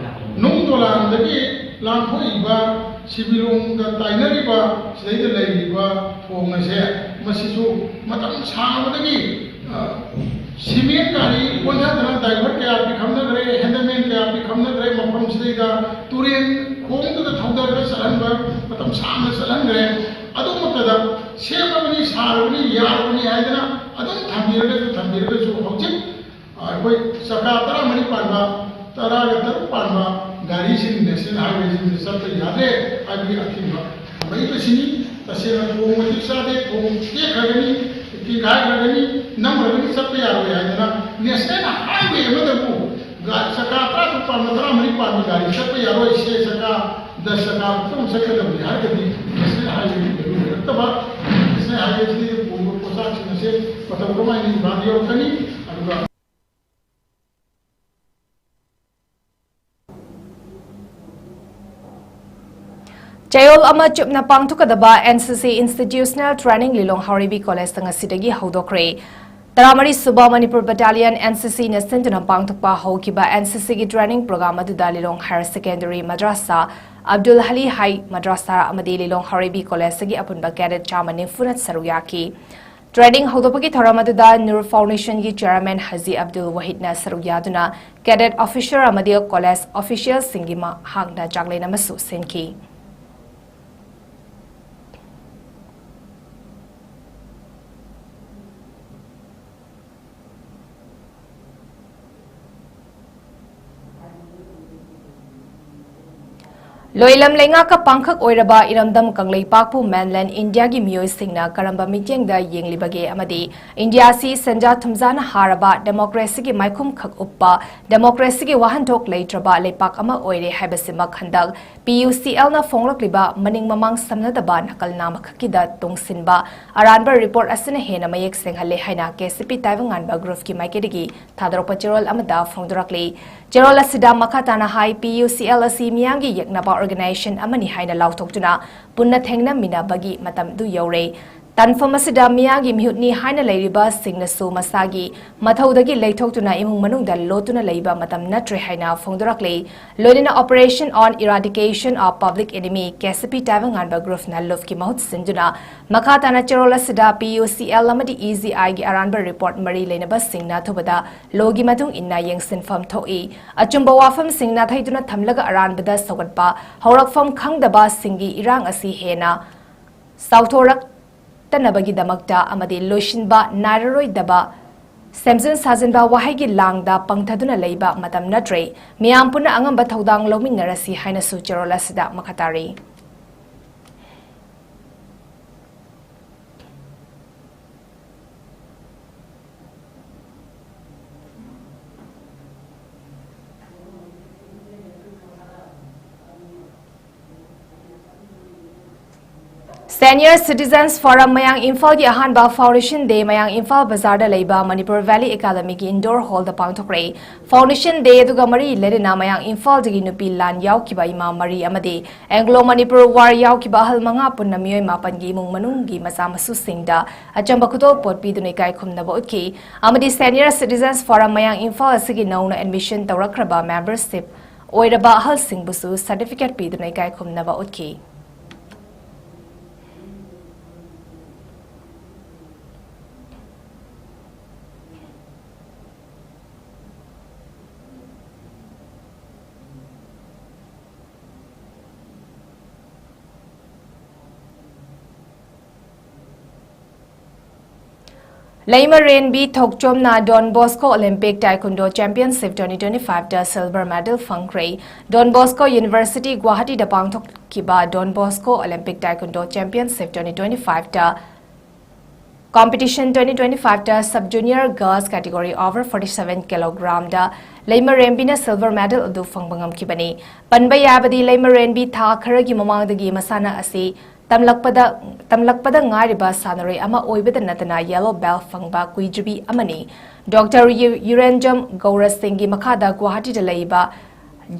ꯅꯨꯡ ꯗꯣꯂꯥꯟꯗꯒꯤ ꯂꯥꯟꯊꯣꯛꯏꯕ, ꯁꯤꯕꯤꯂꯣꯡꯗ ꯇꯥꯏꯅꯔꯤꯕ, ꯁꯤꯗꯩꯗ ꯂꯩꯔꯤꯕ ꯊꯣꯡ ꯑꯁꯦ, ꯃꯁꯤꯁꯨ ꯃꯇꯝ ꯁꯥꯡꯕꯗꯒꯤ ꯁꯤꯃꯦꯟ ꯒꯥꯔꯤ ꯑꯣꯟꯊꯗꯅ ꯗ꯭ꯔꯥꯏꯚꯔ ꯀꯌꯥ ꯄꯤꯈꯝꯅꯈ꯭ꯔꯦ, ꯍꯦꯟꯗꯜꯃꯦꯟ ꯀꯌꯥ ꯄꯤꯈꯝꯅꯈ꯭ꯔꯦ꯫ ꯃꯐꯝꯁꯤꯗꯩꯗ ꯇꯨꯔꯦꯟ ꯈꯣꯡꯗꯨꯗ ꯊꯧꯗꯔꯒ ꯆꯠꯍꯟꯕ, ꯃꯇꯝ ꯁꯥꯡꯅ ꯆꯠꯍꯟꯈ꯭ꯔꯦ꯫ ꯑꯗꯨꯃꯛꯇꯗ ꯁꯦꯝꯃꯕꯅꯤ, ꯁꯥꯔꯕꯅꯤ, ꯌꯥꯔꯕꯅꯤ ꯍꯥꯏꯗꯅ ꯑꯗꯨꯝ ꯊꯝꯕꯤꯔꯒꯁꯨ, ꯊꯝꯕꯤꯔꯒꯁꯨ ꯍꯧꯖꯤꯛ ꯑꯩꯈꯣꯏ ꯆꯀꯥ ꯇꯔꯥꯃꯔꯤ ꯄꯥꯟꯕ, ꯇꯔꯥꯒ ꯇꯔꯨꯛ ꯄꯥꯟꯕ ꯒꯥꯔꯤꯁꯤꯡ ꯅꯦꯁꯅꯦꯜ ꯍꯥꯏꯋꯦꯁꯤꯡꯗ ꯆꯠꯄ ꯌꯥꯗ꯭ꯔꯦ ꯍꯥꯏꯕꯒꯤ ꯑꯊꯤꯡꯕ ꯊꯝꯃꯛꯏꯕꯁꯤꯅꯤ꯫ ꯇꯁꯦꯡꯅ ꯊꯣꯡ ꯃꯇꯤꯛ ꯆꯥꯗꯦ, ꯊꯣꯡ ꯇꯦꯛꯈ꯭ꯔꯒꯅꯤ, ꯇꯤꯟꯒꯥꯏꯈ꯭ꯔꯒꯅꯤ, ꯅꯝꯈ꯭ꯔꯒꯅꯤ, ꯆꯠꯄ ꯌꯥꯔꯣꯏ ꯍꯥꯏꯗꯅ ꯅꯦꯁꯅꯦꯜ ꯍꯥꯏꯋꯦ ꯑꯃꯗꯕꯨ ꯒꯥ-, ꯆꯀꯥ ꯇꯔꯥꯇꯔꯨꯛ ꯄꯥꯟꯕ, ꯇꯔꯥꯃꯔꯤ ꯄꯥꯟꯕ ꯒꯥꯔꯤ ꯆꯠꯄ ꯌꯥꯔꯣꯏ, ꯁꯦ ꯆꯀꯥ, ꯗꯁ ꯆꯀꯥ ꯈꯛꯇꯪ ꯆꯠꯀꯗꯕꯅꯤ ꯍꯥꯏꯔꯒꯗꯤ ꯅꯦꯁꯅꯦꯜ ꯍꯥꯏꯋꯦꯒꯤ ꯚꯦꯂꯨ ꯂꯩꯔꯛꯇꯕ, ꯅꯦꯁꯅꯦꯜ ꯍꯥꯏꯋꯦꯁꯤꯗ ꯄꯨꯔꯤꯕ ꯄꯣꯠꯆꯥꯛꯁꯤꯡ ꯑꯁꯦ ꯃꯇꯧ ꯀꯔꯝꯍꯥꯏꯅ ꯏꯝꯐꯥꯜꯗ ꯌꯧꯔꯛꯀꯅꯤ? ꯑꯗꯨꯒ ꯆꯌꯣꯜ ꯑꯃ ꯆꯨꯞꯅ ꯄꯥꯡꯊꯣꯛꯀꯗꯕ N C C Institutional Training ꯂꯤꯂꯣꯡ ꯍꯥꯎꯔꯩꯕꯤ ꯀꯣꯂꯦꯖꯇ ꯉꯁꯤꯗꯒꯤ ꯍꯧꯗꯣꯛꯈ꯭ꯔꯦ꯫ ꯇꯔꯥꯃꯔꯤ ꯁꯨꯕ Manipur battalion N C C ꯅ ꯁꯤꯟꯗꯨꯅ ꯄꯥꯡꯊꯣꯛꯄ ꯍꯧꯈꯤꯕ N C C ꯒꯤ training program ꯑꯗꯨꯗ ꯂꯤꯂꯣꯡ ꯍꯥꯌꯔ ꯁꯦꯀꯦꯟꯗꯔꯤ ꯃꯗ꯭ꯔꯥꯁꯥ, ꯑꯕꯗꯨꯜ ꯍꯂꯤ ꯍꯥꯏ ꯃꯗ꯭ꯔꯥꯁꯥ ꯑꯃꯗꯤ ꯂꯤꯂꯣꯡ ꯍꯥꯎꯔꯩꯕꯤ ꯀꯣꯂꯦꯖꯇꯒꯤ ꯑꯄꯨꯟꯕ cadet ꯆꯥꯝꯃ ꯅꯤꯐꯨꯅ ꯁꯔꯨꯛ ꯌꯥꯈꯤ꯫ Training ꯍꯧꯗꯣꯛꯄꯒꯤ ꯊꯧꯔꯝ ꯑꯗꯨꯗ ꯅꯨꯔ Foundation ꯒꯤ chairman ꯍꯖꯤ ꯑꯕꯗꯨꯜ ꯋꯥꯍꯤꯗꯅ ꯁꯔꯨꯛ ꯌꯥꯗꯨꯅ cadet officer ꯑꯃꯗꯤ ꯀꯣꯂꯦꯖ official ꯁꯤꯡꯒꯤ ꯃꯍꯥꯛꯅ ꯆꯥꯛꯂꯦꯟ ꯑꯃꯁꯨ ꯁꯤꯟꯈꯤ꯫ ꯂꯣꯏꯂꯝ ꯂꯩꯉꯥꯛꯀ ꯄꯥꯡꯈꯛ ꯑꯣꯏꯔꯕ ꯏꯔꯝꯗꯝ ꯀꯪꯂꯩꯄꯥꯛꯄꯨ mainland India ꯒꯤ ꯃꯤꯑꯣꯏꯁꯤꯡꯅ ꯀꯔꯝꯕ ꯃꯤꯠꯌꯦꯡꯗ ꯌꯦꯡꯂꯤꯕꯒꯦ ꯑꯃꯗꯤ India ꯑꯁꯤ ꯁꯦꯟꯖꯥ ꯊꯨꯝꯖꯥꯅ ꯍꯥꯔꯕ, democracy ꯒꯤ ꯃꯥꯏꯈꯨꯝ ꯈꯛ ꯎꯞꯄ, democracy ꯒꯤ ꯋꯥꯍꯟꯊꯣꯛ ꯂꯩꯇ꯭ꯔꯕ ꯂꯩꯄꯥꯛ ꯑꯃ ꯑꯣꯏꯔꯦ ꯍꯥꯏꯕꯁꯤꯃꯛ ꯍꯟꯗꯛ P U C L ꯅ ꯐꯣꯡꯂꯛꯂꯤꯕ ꯃꯅꯤꯡ ꯃꯃꯥꯡ ꯁꯝꯅꯗꯕ ꯅꯥꯀꯜ ꯅꯥꯝꯃꯈꯛꯀꯤꯗ ꯇꯨꯡꯁꯤꯟꯕ ꯑꯔꯥꯟꯕ report ꯑꯁꯤꯅ ꯍꯦꯟꯅ ꯃꯌꯦꯛ ꯁꯦꯡꯍꯜꯂꯦ ꯍꯥꯏꯅ K C P ꯇꯥꯏꯕꯪꯉꯥꯟꯕ group ꯀꯤ ꯃꯥꯏꯀꯩꯗꯒꯤ ꯊꯥꯗꯣꯔꯛꯄ ꯆꯦꯔꯣꯜ ꯑꯃꯗ ꯐꯣꯡꯗꯣꯔꯛꯂꯤ꯫ ꯆꯦꯔꯣꯜ ꯑꯁꯤꯗ ꯃꯈꯥ ꯇꯥꯅ ꯍꯥꯏ, P U C L ꯑꯁꯤ ꯃꯤꯌꯥꯝꯒꯤ ꯌꯦꯛꯅꯕ organization ꯑꯃꯅꯤ ꯍꯥꯏꯅ ꯂꯥꯎꯊꯣꯛꯇꯨꯅ ꯄꯨꯟꯅ ꯊꯦꯡꯅꯃꯤꯟꯅꯕꯒꯤ ꯃꯇꯝꯗꯨ ꯌꯧꯔꯦ꯫ ꯇꯥꯟꯐꯝ ꯑꯁꯤꯗ ꯃꯤꯌꯥꯝꯒꯤ ꯃꯤꯍꯨꯠꯅꯤ ꯍꯥꯏꯅ ꯂꯩꯔꯤꯕꯁꯤꯡꯅꯁꯨ ꯃꯁꯥꯒꯤ ꯃꯊꯧꯗꯒꯤ ꯂꯩꯊꯣꯛꯇꯨꯅ ꯏꯃꯨꯡ ꯃꯅꯨꯡꯗ ꯂꯣꯠꯇꯨꯅ ꯂꯩꯕ ꯃꯇꯝ ꯅꯠꯇ꯭ꯔꯦ ꯍꯥꯏꯅ ꯐꯣꯡꯗꯣꯔꯛꯂꯤ꯫ ꯂꯣꯏꯅꯅ Operation on Eradication of Public Enemy, KCP ꯇꯥꯏꯕꯪꯉꯥꯟꯕ group ꯅ ꯂꯨꯞꯀꯤ ꯃꯍꯨꯠ ꯁꯤꯟꯗꯨꯅ ꯃꯈꯥ ꯇꯥꯅ ꯆꯦꯔꯣꯜ ꯑꯁꯤꯗ PUCL ꯑꯃꯗꯤ EGI ꯒꯤ ꯑꯔꯥꯟꯕ report ꯃꯔꯤ ꯂꯩꯅꯕꯁꯤꯡꯅ ꯑꯊꯨꯕꯗ ꯂꯣꯒꯤ ꯃꯇꯨꯡ ꯏꯟꯅ ꯌꯦꯡꯁꯤꯟꯐꯝ ꯊꯣꯛꯏ꯫ ꯑꯆꯨꯝꯕ ꯋꯥꯐꯝꯁꯤꯡ ꯅꯥꯊꯩꯗꯨꯅ ꯊꯝꯂꯒ ꯑꯔꯥꯟꯕꯗ ꯁꯧꯒꯠꯄ, ꯍꯧꯔꯛꯐꯝ ꯈꯪꯗꯕꯁꯤꯡꯒꯤ ꯏꯔꯥꯡ ꯑꯁꯤ ꯍꯦꯟꯅ ꯆꯥꯎꯊꯣꯔꯛꯇꯅꯕꯒꯤꯗꯃꯛꯇ ꯑꯃꯗꯤ ꯂꯣꯏꯁꯤꯟꯕ ꯅꯥꯏꯔꯔꯣꯏꯗꯕ ꯁꯦꯝꯖꯤꯟ ꯁꯥꯖꯤꯟꯕ ꯋꯥꯍꯩꯒꯤ ꯂꯥꯡꯗ ꯄꯪꯊꯗꯨꯅ ꯂꯩꯕ ꯃꯇꯝ ꯅꯠꯇ꯭ꯔꯦ꯫ ꯃꯤꯌꯥꯝ ꯄꯨꯟꯅ ꯑꯉꯝꯕ ꯊꯧꯗꯥꯡ ꯂꯧꯃꯤꯟꯅꯔꯁꯤ ꯍꯥꯏꯅꯁꯨ ꯆꯦꯔꯣꯜ ꯑꯁꯤꯗ ꯃꯈꯥ ꯇꯥꯔꯤ꯫ Senior Citizens Forum ꯃꯌꯥꯡ ꯏꯝꯐꯥꯜꯒꯤ ꯑꯍꯥꯟꯕ Foundation Day ꯃꯌꯥꯡ ꯏꯝꯐꯥꯜ ꯕꯖꯥꯔꯗ ꯂꯩꯕ Manipur Valley Academy ꯒꯤ indoor hall ꯗ ꯄꯥꯡꯊꯣꯛꯈ꯭ꯔꯦ꯫ Foundation Day ꯑꯗꯨꯒ ꯃꯔꯤ ꯂꯩꯅꯅ ꯃꯌꯥꯡ ꯏꯝꯐꯥꯜꯗꯒꯤ ꯅꯨꯄꯤ ꯂꯥꯟ ꯌꯥꯎꯈꯤꯕ ꯏꯃꯥ ꯃꯔꯤ ꯑꯃꯗꯤ Anglo Manipur War ꯌꯥꯎꯈꯤꯕ ꯑꯍꯜ ꯃꯉꯥ ꯄꯨꯟꯅ ꯃꯤꯑꯣꯏ ꯃꯥꯄꯟꯒꯤ ꯏꯃꯨꯡ ꯃꯅꯨꯡꯒꯤ ꯃꯆꯥ ꯃꯁꯨꯁꯤꯡꯗ ꯑꯆꯝꯕ ꯈꯨꯗꯣꯜꯄꯣꯠ ꯄꯤꯗꯨꯅ ꯏꯀꯥꯏ ꯈꯨꯝꯅꯕ ꯎꯠꯈꯤ꯫ ꯑꯃꯗꯤ Senior Citizens Forum ꯃꯌꯥꯡ ꯏꯝꯐꯥꯜ ꯑꯁꯤꯒꯤ ꯅꯧꯅ admission ꯇꯧꯔꯛꯈ꯭ꯔꯕ membership ꯑꯣꯏꯔꯕ ꯑꯍꯜꯁꯤꯡꯕꯨꯁꯨ certificate ꯄꯤꯗꯨꯅ ꯏꯀꯥꯏ ꯈꯨꯝꯅꯕ ꯎꯠꯈꯤ꯫ ꯂꯩꯃꯔꯦꯟꯕꯤ ꯊꯣꯛꯆꯣꯝꯅ Don Bosco Olympic Taekwondo Championship twenty twenty-five ꯗ silver medal ꯐꯪꯈ꯭ꯔꯦ꯫ Don Bosco University ꯒꯨꯋꯥꯍꯥꯇꯤꯗ ꯄꯥꯡꯊꯣꯛꯈꯤꯕ Don Bosco Olympic Taekwondo Championship twenty twenty-five ꯗ competition twenty twenty-five ꯗ sub junior girls category over forty-seven kilogram ꯗ ꯂꯩꯃꯔꯦꯝꯕꯤꯅ silver medal ꯑꯗꯨ ꯐꯪꯕ ꯉꯝꯈꯤꯕꯅꯤ꯫ ꯄꯟꯕ ꯌꯥꯕꯗꯤ ꯂꯩꯃꯔꯦꯝꯕꯤ ꯊꯥ ꯈꯔꯒꯤ ꯃꯃꯥꯡꯗꯒꯤ ꯃꯁꯥꯟꯅ ꯑꯁꯤ ꯇꯝꯂꯛꯄꯗ, ꯇꯝꯂꯛꯄꯗ ꯉꯥꯏꯔꯤꯕ ꯁꯥꯟꯅꯔꯣꯏ ꯑꯃ ꯑꯣꯏꯕꯗ ꯅꯠꯇꯅ yellow belt ꯐꯪꯕ ꯀꯨꯏꯗ꯭ꯔꯤꯕꯤ ꯑꯃꯅꯤ꯫ Doctor ꯌꯨ-, ꯌꯨꯔꯦꯟꯖꯝ ꯒꯧꯔ ꯁꯤꯡꯒꯤ ꯃꯈꯥꯗ ꯒꯨꯋꯥꯍꯥꯇꯤꯗ ꯂꯩꯕ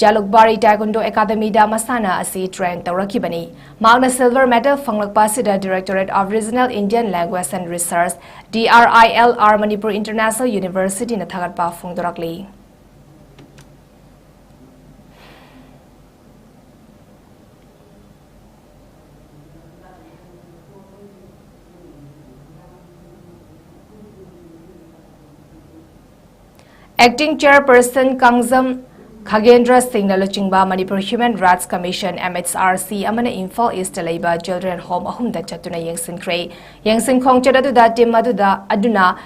ꯖꯥꯂꯨꯛꯕꯥꯔꯤ Taekwondo Academyꯗ ꯃꯁꯥꯟꯅ ꯑꯁꯤ train ꯇꯧꯔꯛꯈꯤꯕꯅꯤ꯫ ꯃꯍꯥꯛꯅ silver medal ꯐꯪꯂꯛꯄ ꯑꯁꯤꯗ Directorate of Regional Indian Language and Research, D R I L R, Manipur International Universityꯅ ꯊꯥꯒꯠꯄ ꯐꯣꯡꯗꯣꯔꯛꯂꯤ꯫ Acting Chairperson ꯀꯥꯡꯖꯝ ꯈꯥꯒꯦꯟꯗ꯭ꯔ ꯁꯤꯡꯅ ꯂꯨꯆꯤꯡꯕ Manipur Human Rights Commission, M H R C, ꯑꯃꯅ ꯏꯝꯐꯥꯜ ꯏꯁꯇ ꯂꯩꯕ children home ꯑꯍꯨꯝꯗ ꯆꯠꯇꯨꯅ ꯌꯦꯡꯁꯤꯟꯈ꯭ꯔꯦ꯫ ꯌꯦꯡꯁꯤꯟ ꯈꯣꯡꯆꯠ ꯑꯗꯨꯗ team ꯑꯗꯨꯗ, ꯑꯗꯨꯅ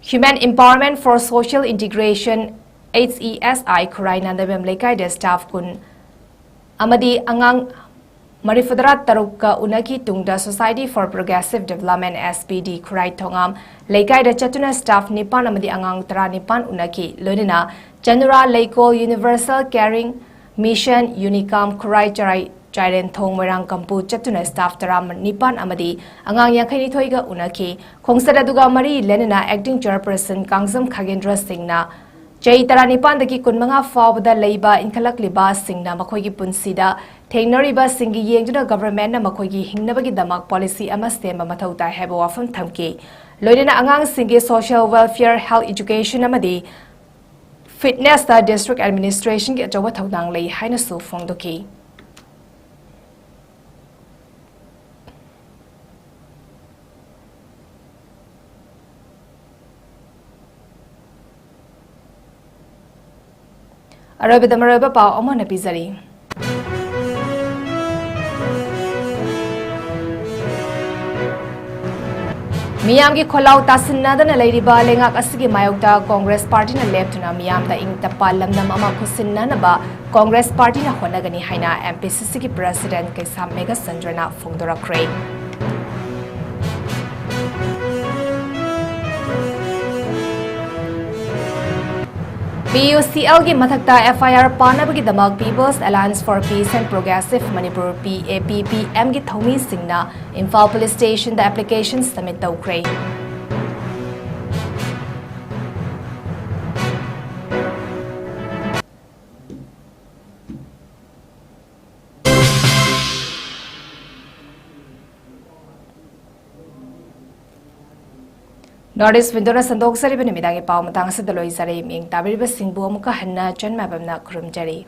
Human Empowerment for Social Integration, H E S I, ꯈꯨꯔꯥꯏ ꯅꯥꯟꯗꯕꯦꯝ ꯂꯩꯀꯥꯏꯗ staff ꯀꯨꯟ ꯑꯃꯗꯤ ꯑꯉꯥꯡ ꯃꯔꯤꯐꯨꯇꯔꯥ ꯇꯔꯨꯛꯀ ꯎꯅꯈꯤ꯫ ꯇꯨꯡꯗ Society for Progressive Development, S P D, ꯈꯨꯔꯥꯏ ꯊꯣꯉꯥꯝ ꯂꯩꯀꯥꯏꯗ ꯆꯠꯇꯨꯅ staff ꯅꯤꯄꯥꯟ ꯑꯃꯗꯤ ꯑꯉꯥꯡ ꯇꯔꯥꯅꯤꯄꯥꯟ ꯎꯅꯈꯤ꯫ ꯂꯣꯏꯅꯅ ꯆꯅꯨꯔꯥ ꯂꯩꯀꯣꯜ, Universal Caring Mission, ꯌꯨꯅꯤꯀꯥꯝ, ꯈꯨꯔꯥꯏ, ꯆꯔꯥꯏ, ꯆꯥꯏꯔꯦꯟꯊꯣꯡ, ꯃꯣꯏꯔꯥꯡ ꯀꯝꯄꯨ ꯆꯠꯇꯨꯅ staff ꯇꯔꯥꯅꯤꯄꯥꯟ ꯑꯃꯗꯤ ꯑꯉꯥꯡ ꯌꯥꯡꯈꯩꯅꯤꯊꯣꯏꯒ ꯎꯅꯈꯤ꯫ ꯈꯣꯡꯆꯠ ꯑꯗꯨꯒ ꯃꯔꯤ ꯂꯩꯅꯅ Acting Chairperson ꯀꯥꯡꯖꯝ ꯈꯥꯒꯦꯟꯗ꯭ꯔ ꯁꯤꯡꯅ ꯆꯍꯤ ꯇꯔꯥꯅꯤꯄꯥꯟꯗꯒꯤ ꯀꯨꯟꯃꯉꯥ ꯐꯥꯎꯕꯗ ꯂꯩꯕ ꯏꯟꯈꯠꯂꯛꯂꯤꯕꯁꯤꯡꯅ ꯃꯈꯣꯏꯒꯤ ꯄꯨꯟꯁꯤꯗ ꯊꯦꯡꯅꯔꯤꯕꯁꯤꯡꯒꯤ ꯌꯦꯡꯗꯨꯅ governmentꯅ ꯃꯈꯣꯏꯒꯤ ꯍꯤꯡꯅꯕꯒꯤꯗꯃꯛ policy ꯑꯃ ꯁꯦꯝꯕ ꯃꯊꯧ ꯇꯥꯏ ꯍꯥꯏꯕ ꯋꯥꯐꯝ ꯊꯝꯈꯤ꯫ ꯂꯣꯏꯅꯅ ꯑꯉꯥꯡꯁꯤꯡꯒꯤ social welfare, health education ꯑꯃꯗꯤ fitnessꯇ district administrationꯒꯤ ꯑꯆꯧꯕ ꯊꯧꯗꯥꯡ ꯂꯩ ꯍꯥꯏꯅꯁꯨ ꯐꯣꯡꯗꯣꯛꯈꯤ꯫ ꯑꯔꯣꯏꯕꯗ ꯃꯔꯨꯑꯣꯏꯕ ꯄꯥꯎ ꯑꯃꯨꯛ ꯍꯟꯅ ꯄꯤꯖꯔꯤ꯫ ꯃꯤꯌꯥꯝꯒꯤ ꯈꯣꯜꯂꯥꯎ ꯇꯥꯁꯤꯟꯅꯗꯅ ꯂꯩꯔꯤꯕ ꯂꯩꯉꯥꯛ ꯑꯁꯤꯒꯤ ꯃꯥꯌꯣꯛꯇ Congress partyꯅ ꯂꯦꯞꯇꯨꯅ ꯃꯤꯌꯥꯝꯗ ꯏꯪ ꯇꯞꯄ ꯂꯝꯗꯝ ꯑꯃ ꯈꯨꯠꯁꯤꯟꯅꯅꯕ Congress partyꯅ ꯍꯣꯠꯅꯒꯅꯤ ꯍꯥꯏꯅ M P C Cꯒꯤ president ꯀꯩꯁꯥꯝ ꯃꯦꯘꯆꯟꯗ꯭ꯔꯅ ꯐꯣꯡꯗꯣꯔꯛꯈ꯭ꯔꯦ꯫ P U C Lꯒꯤ ꯃꯊꯛꯇ F I R ꯄꯥꯅꯕꯒꯤꯗꯃꯛ People's Alliance for Peace and Progressive Manipur, P A P P Mꯒꯤ ꯊꯧꯃꯤꯁꯤꯡꯅ Imphal police stationꯗ application submit ꯇꯧꯈ꯭ꯔꯦ꯫ North East Window-ꯅ ꯁꯟꯗꯣꯛꯆꯔꯤꯕ ꯅꯨꯃꯤꯗꯥꯡꯒꯤ ꯄꯥꯎ ꯃꯇꯥꯡ ꯑꯁꯤꯗ ꯂꯣꯏꯖꯔꯦ꯫ ꯃꯤꯡ ꯇꯥꯕꯤꯔꯤꯕꯁꯤꯡꯕꯨ ꯑꯃꯨꯛꯀ ꯍꯟꯅ ꯆꯟ ꯃꯥꯏꯕꯝꯅ ꯈꯨꯔꯨꯝꯖꯔꯤ꯫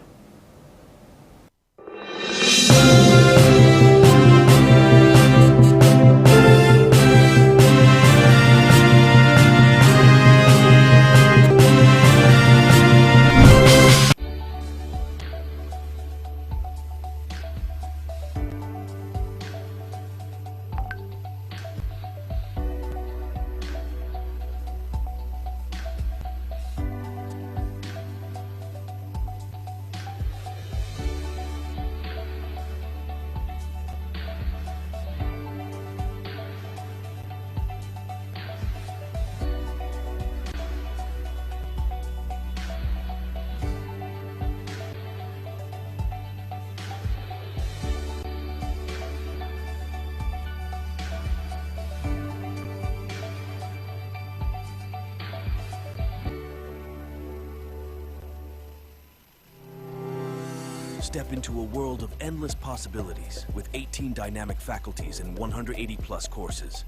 Step into a world of endless possibilities with eighteen dynamic faculties and one hundred eighty plus courses.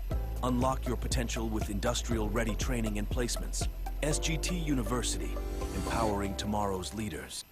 Unlock your potential with industrial ready training and placements. S G T University, empowering tomorrow's leaders.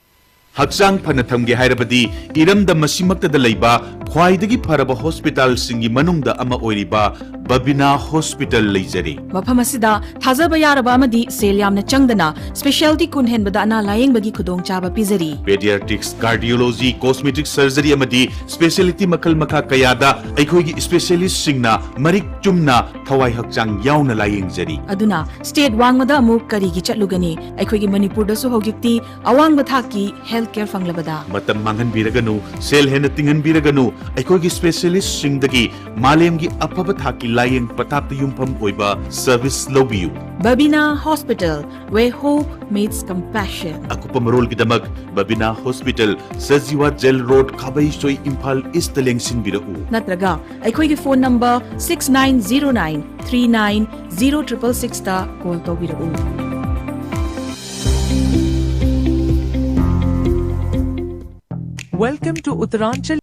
ꯍꯛꯆꯥꯡ ꯐꯅ ꯊꯝꯒꯦ ꯍꯥꯏꯔꯕꯗꯤ ꯏꯔꯝꯗꯝ ꯑꯁꯤꯃꯛꯇꯗ ꯂꯩꯕ ꯈ꯭ꯋꯥꯏꯗꯒꯤ ꯐꯔꯕ ꯍꯣꯁꯄꯤꯇꯥꯜꯁꯤꯡꯒꯤ ꯃꯅꯨꯡꯗ ꯑꯃ ꯑꯣꯏꯔꯤꯕ ꯕꯕꯤꯅꯥ ꯍꯣꯁꯄꯤꯇꯥꯜ ꯂꯩꯖꯔꯤ꯫ ꯃꯐꯝ ꯑꯁꯤꯗ ꯊꯥꯖꯕ ꯌꯥꯔꯕ ꯑꯃꯗꯤ ꯁꯦꯜ ꯌꯥꯝꯅ ꯆꯪꯗꯅ specialty ꯀꯨꯟ ꯍꯦꯟꯕꯗ ꯑꯅꯥ ꯂꯥꯌꯦꯡꯕꯒꯤ ꯈꯨꯗꯣꯡꯆꯥꯕ ꯄꯤꯖꯔꯤ꯫ Pediatrics, cardiology, cosmetic surgery ꯑꯃꯗꯤ specialty ꯃꯈꯜ ꯃꯈꯥ ꯀꯌꯥꯗ ꯑꯩꯈꯣꯏꯒꯤ specialistꯁꯤꯡꯅ ꯃꯔꯤꯛ ꯆꯨꯝꯅ ꯊꯋꯥꯏ ꯍꯛꯆꯥꯡ ꯌꯥꯎꯅ ꯂꯥꯌꯦꯡꯖꯔꯤ꯫ ꯑꯗꯨꯅ state ꯋꯥꯡꯃꯗ ꯑꯃꯨꯛ ꯀꯔꯤꯒꯤ ꯆꯠꯂꯨꯒꯅꯤ? ꯑꯩꯈꯣꯏꯒꯤ ꯃꯅꯤꯄꯨꯔꯗꯁꯨ ꯍꯧꯖꯤꯛꯇꯤ ꯑꯋꯥꯡꯕ ꯊꯥꯛꯀꯤ health care ꯐꯪꯂꯕꯗ꯫ ꯃꯇꯝ ꯃꯥꯡꯍꯟꯕꯤꯔꯒꯅꯨ, ꯁꯦꯜ ꯍꯦꯟꯅ ꯇꯤꯡꯍꯟꯕꯤꯔꯒꯅꯨ, ꯑꯩꯈꯣꯏꯒꯤ specialistꯁꯤꯡꯗꯒꯤ ꯃꯥꯂꯦꯝꯒꯤ ꯑꯐꯕ ꯊꯥꯛꯀꯤ ꯂꯥꯌꯦꯡ ꯄꯊꯥꯞꯇ ꯌꯨꯝꯐꯝ ꯑꯣꯏꯕ service ꯂꯧꯕꯤꯌꯨ꯫ Babina Hospital, where hope meets compassion. ꯑꯀꯨꯞꯄ ꯃꯔꯣꯜꯒꯤꯗꯃꯛ Babina Hospital, Sajiwa Jail Road, ꯈꯥꯕꯩꯁꯣꯏ, Imphal East ꯂꯦꯡꯁꯤꯟꯕꯤꯔꯛꯎ꯫ ꯅꯠꯇ꯭ꯔꯒ ꯑꯩꯈꯣꯏꯒꯤ phone number six nine zero nine three nine zero triple six ꯇ call ꯇꯧꯕꯤꯔꯛꯎ꯫ Welcome to Uttaranchal.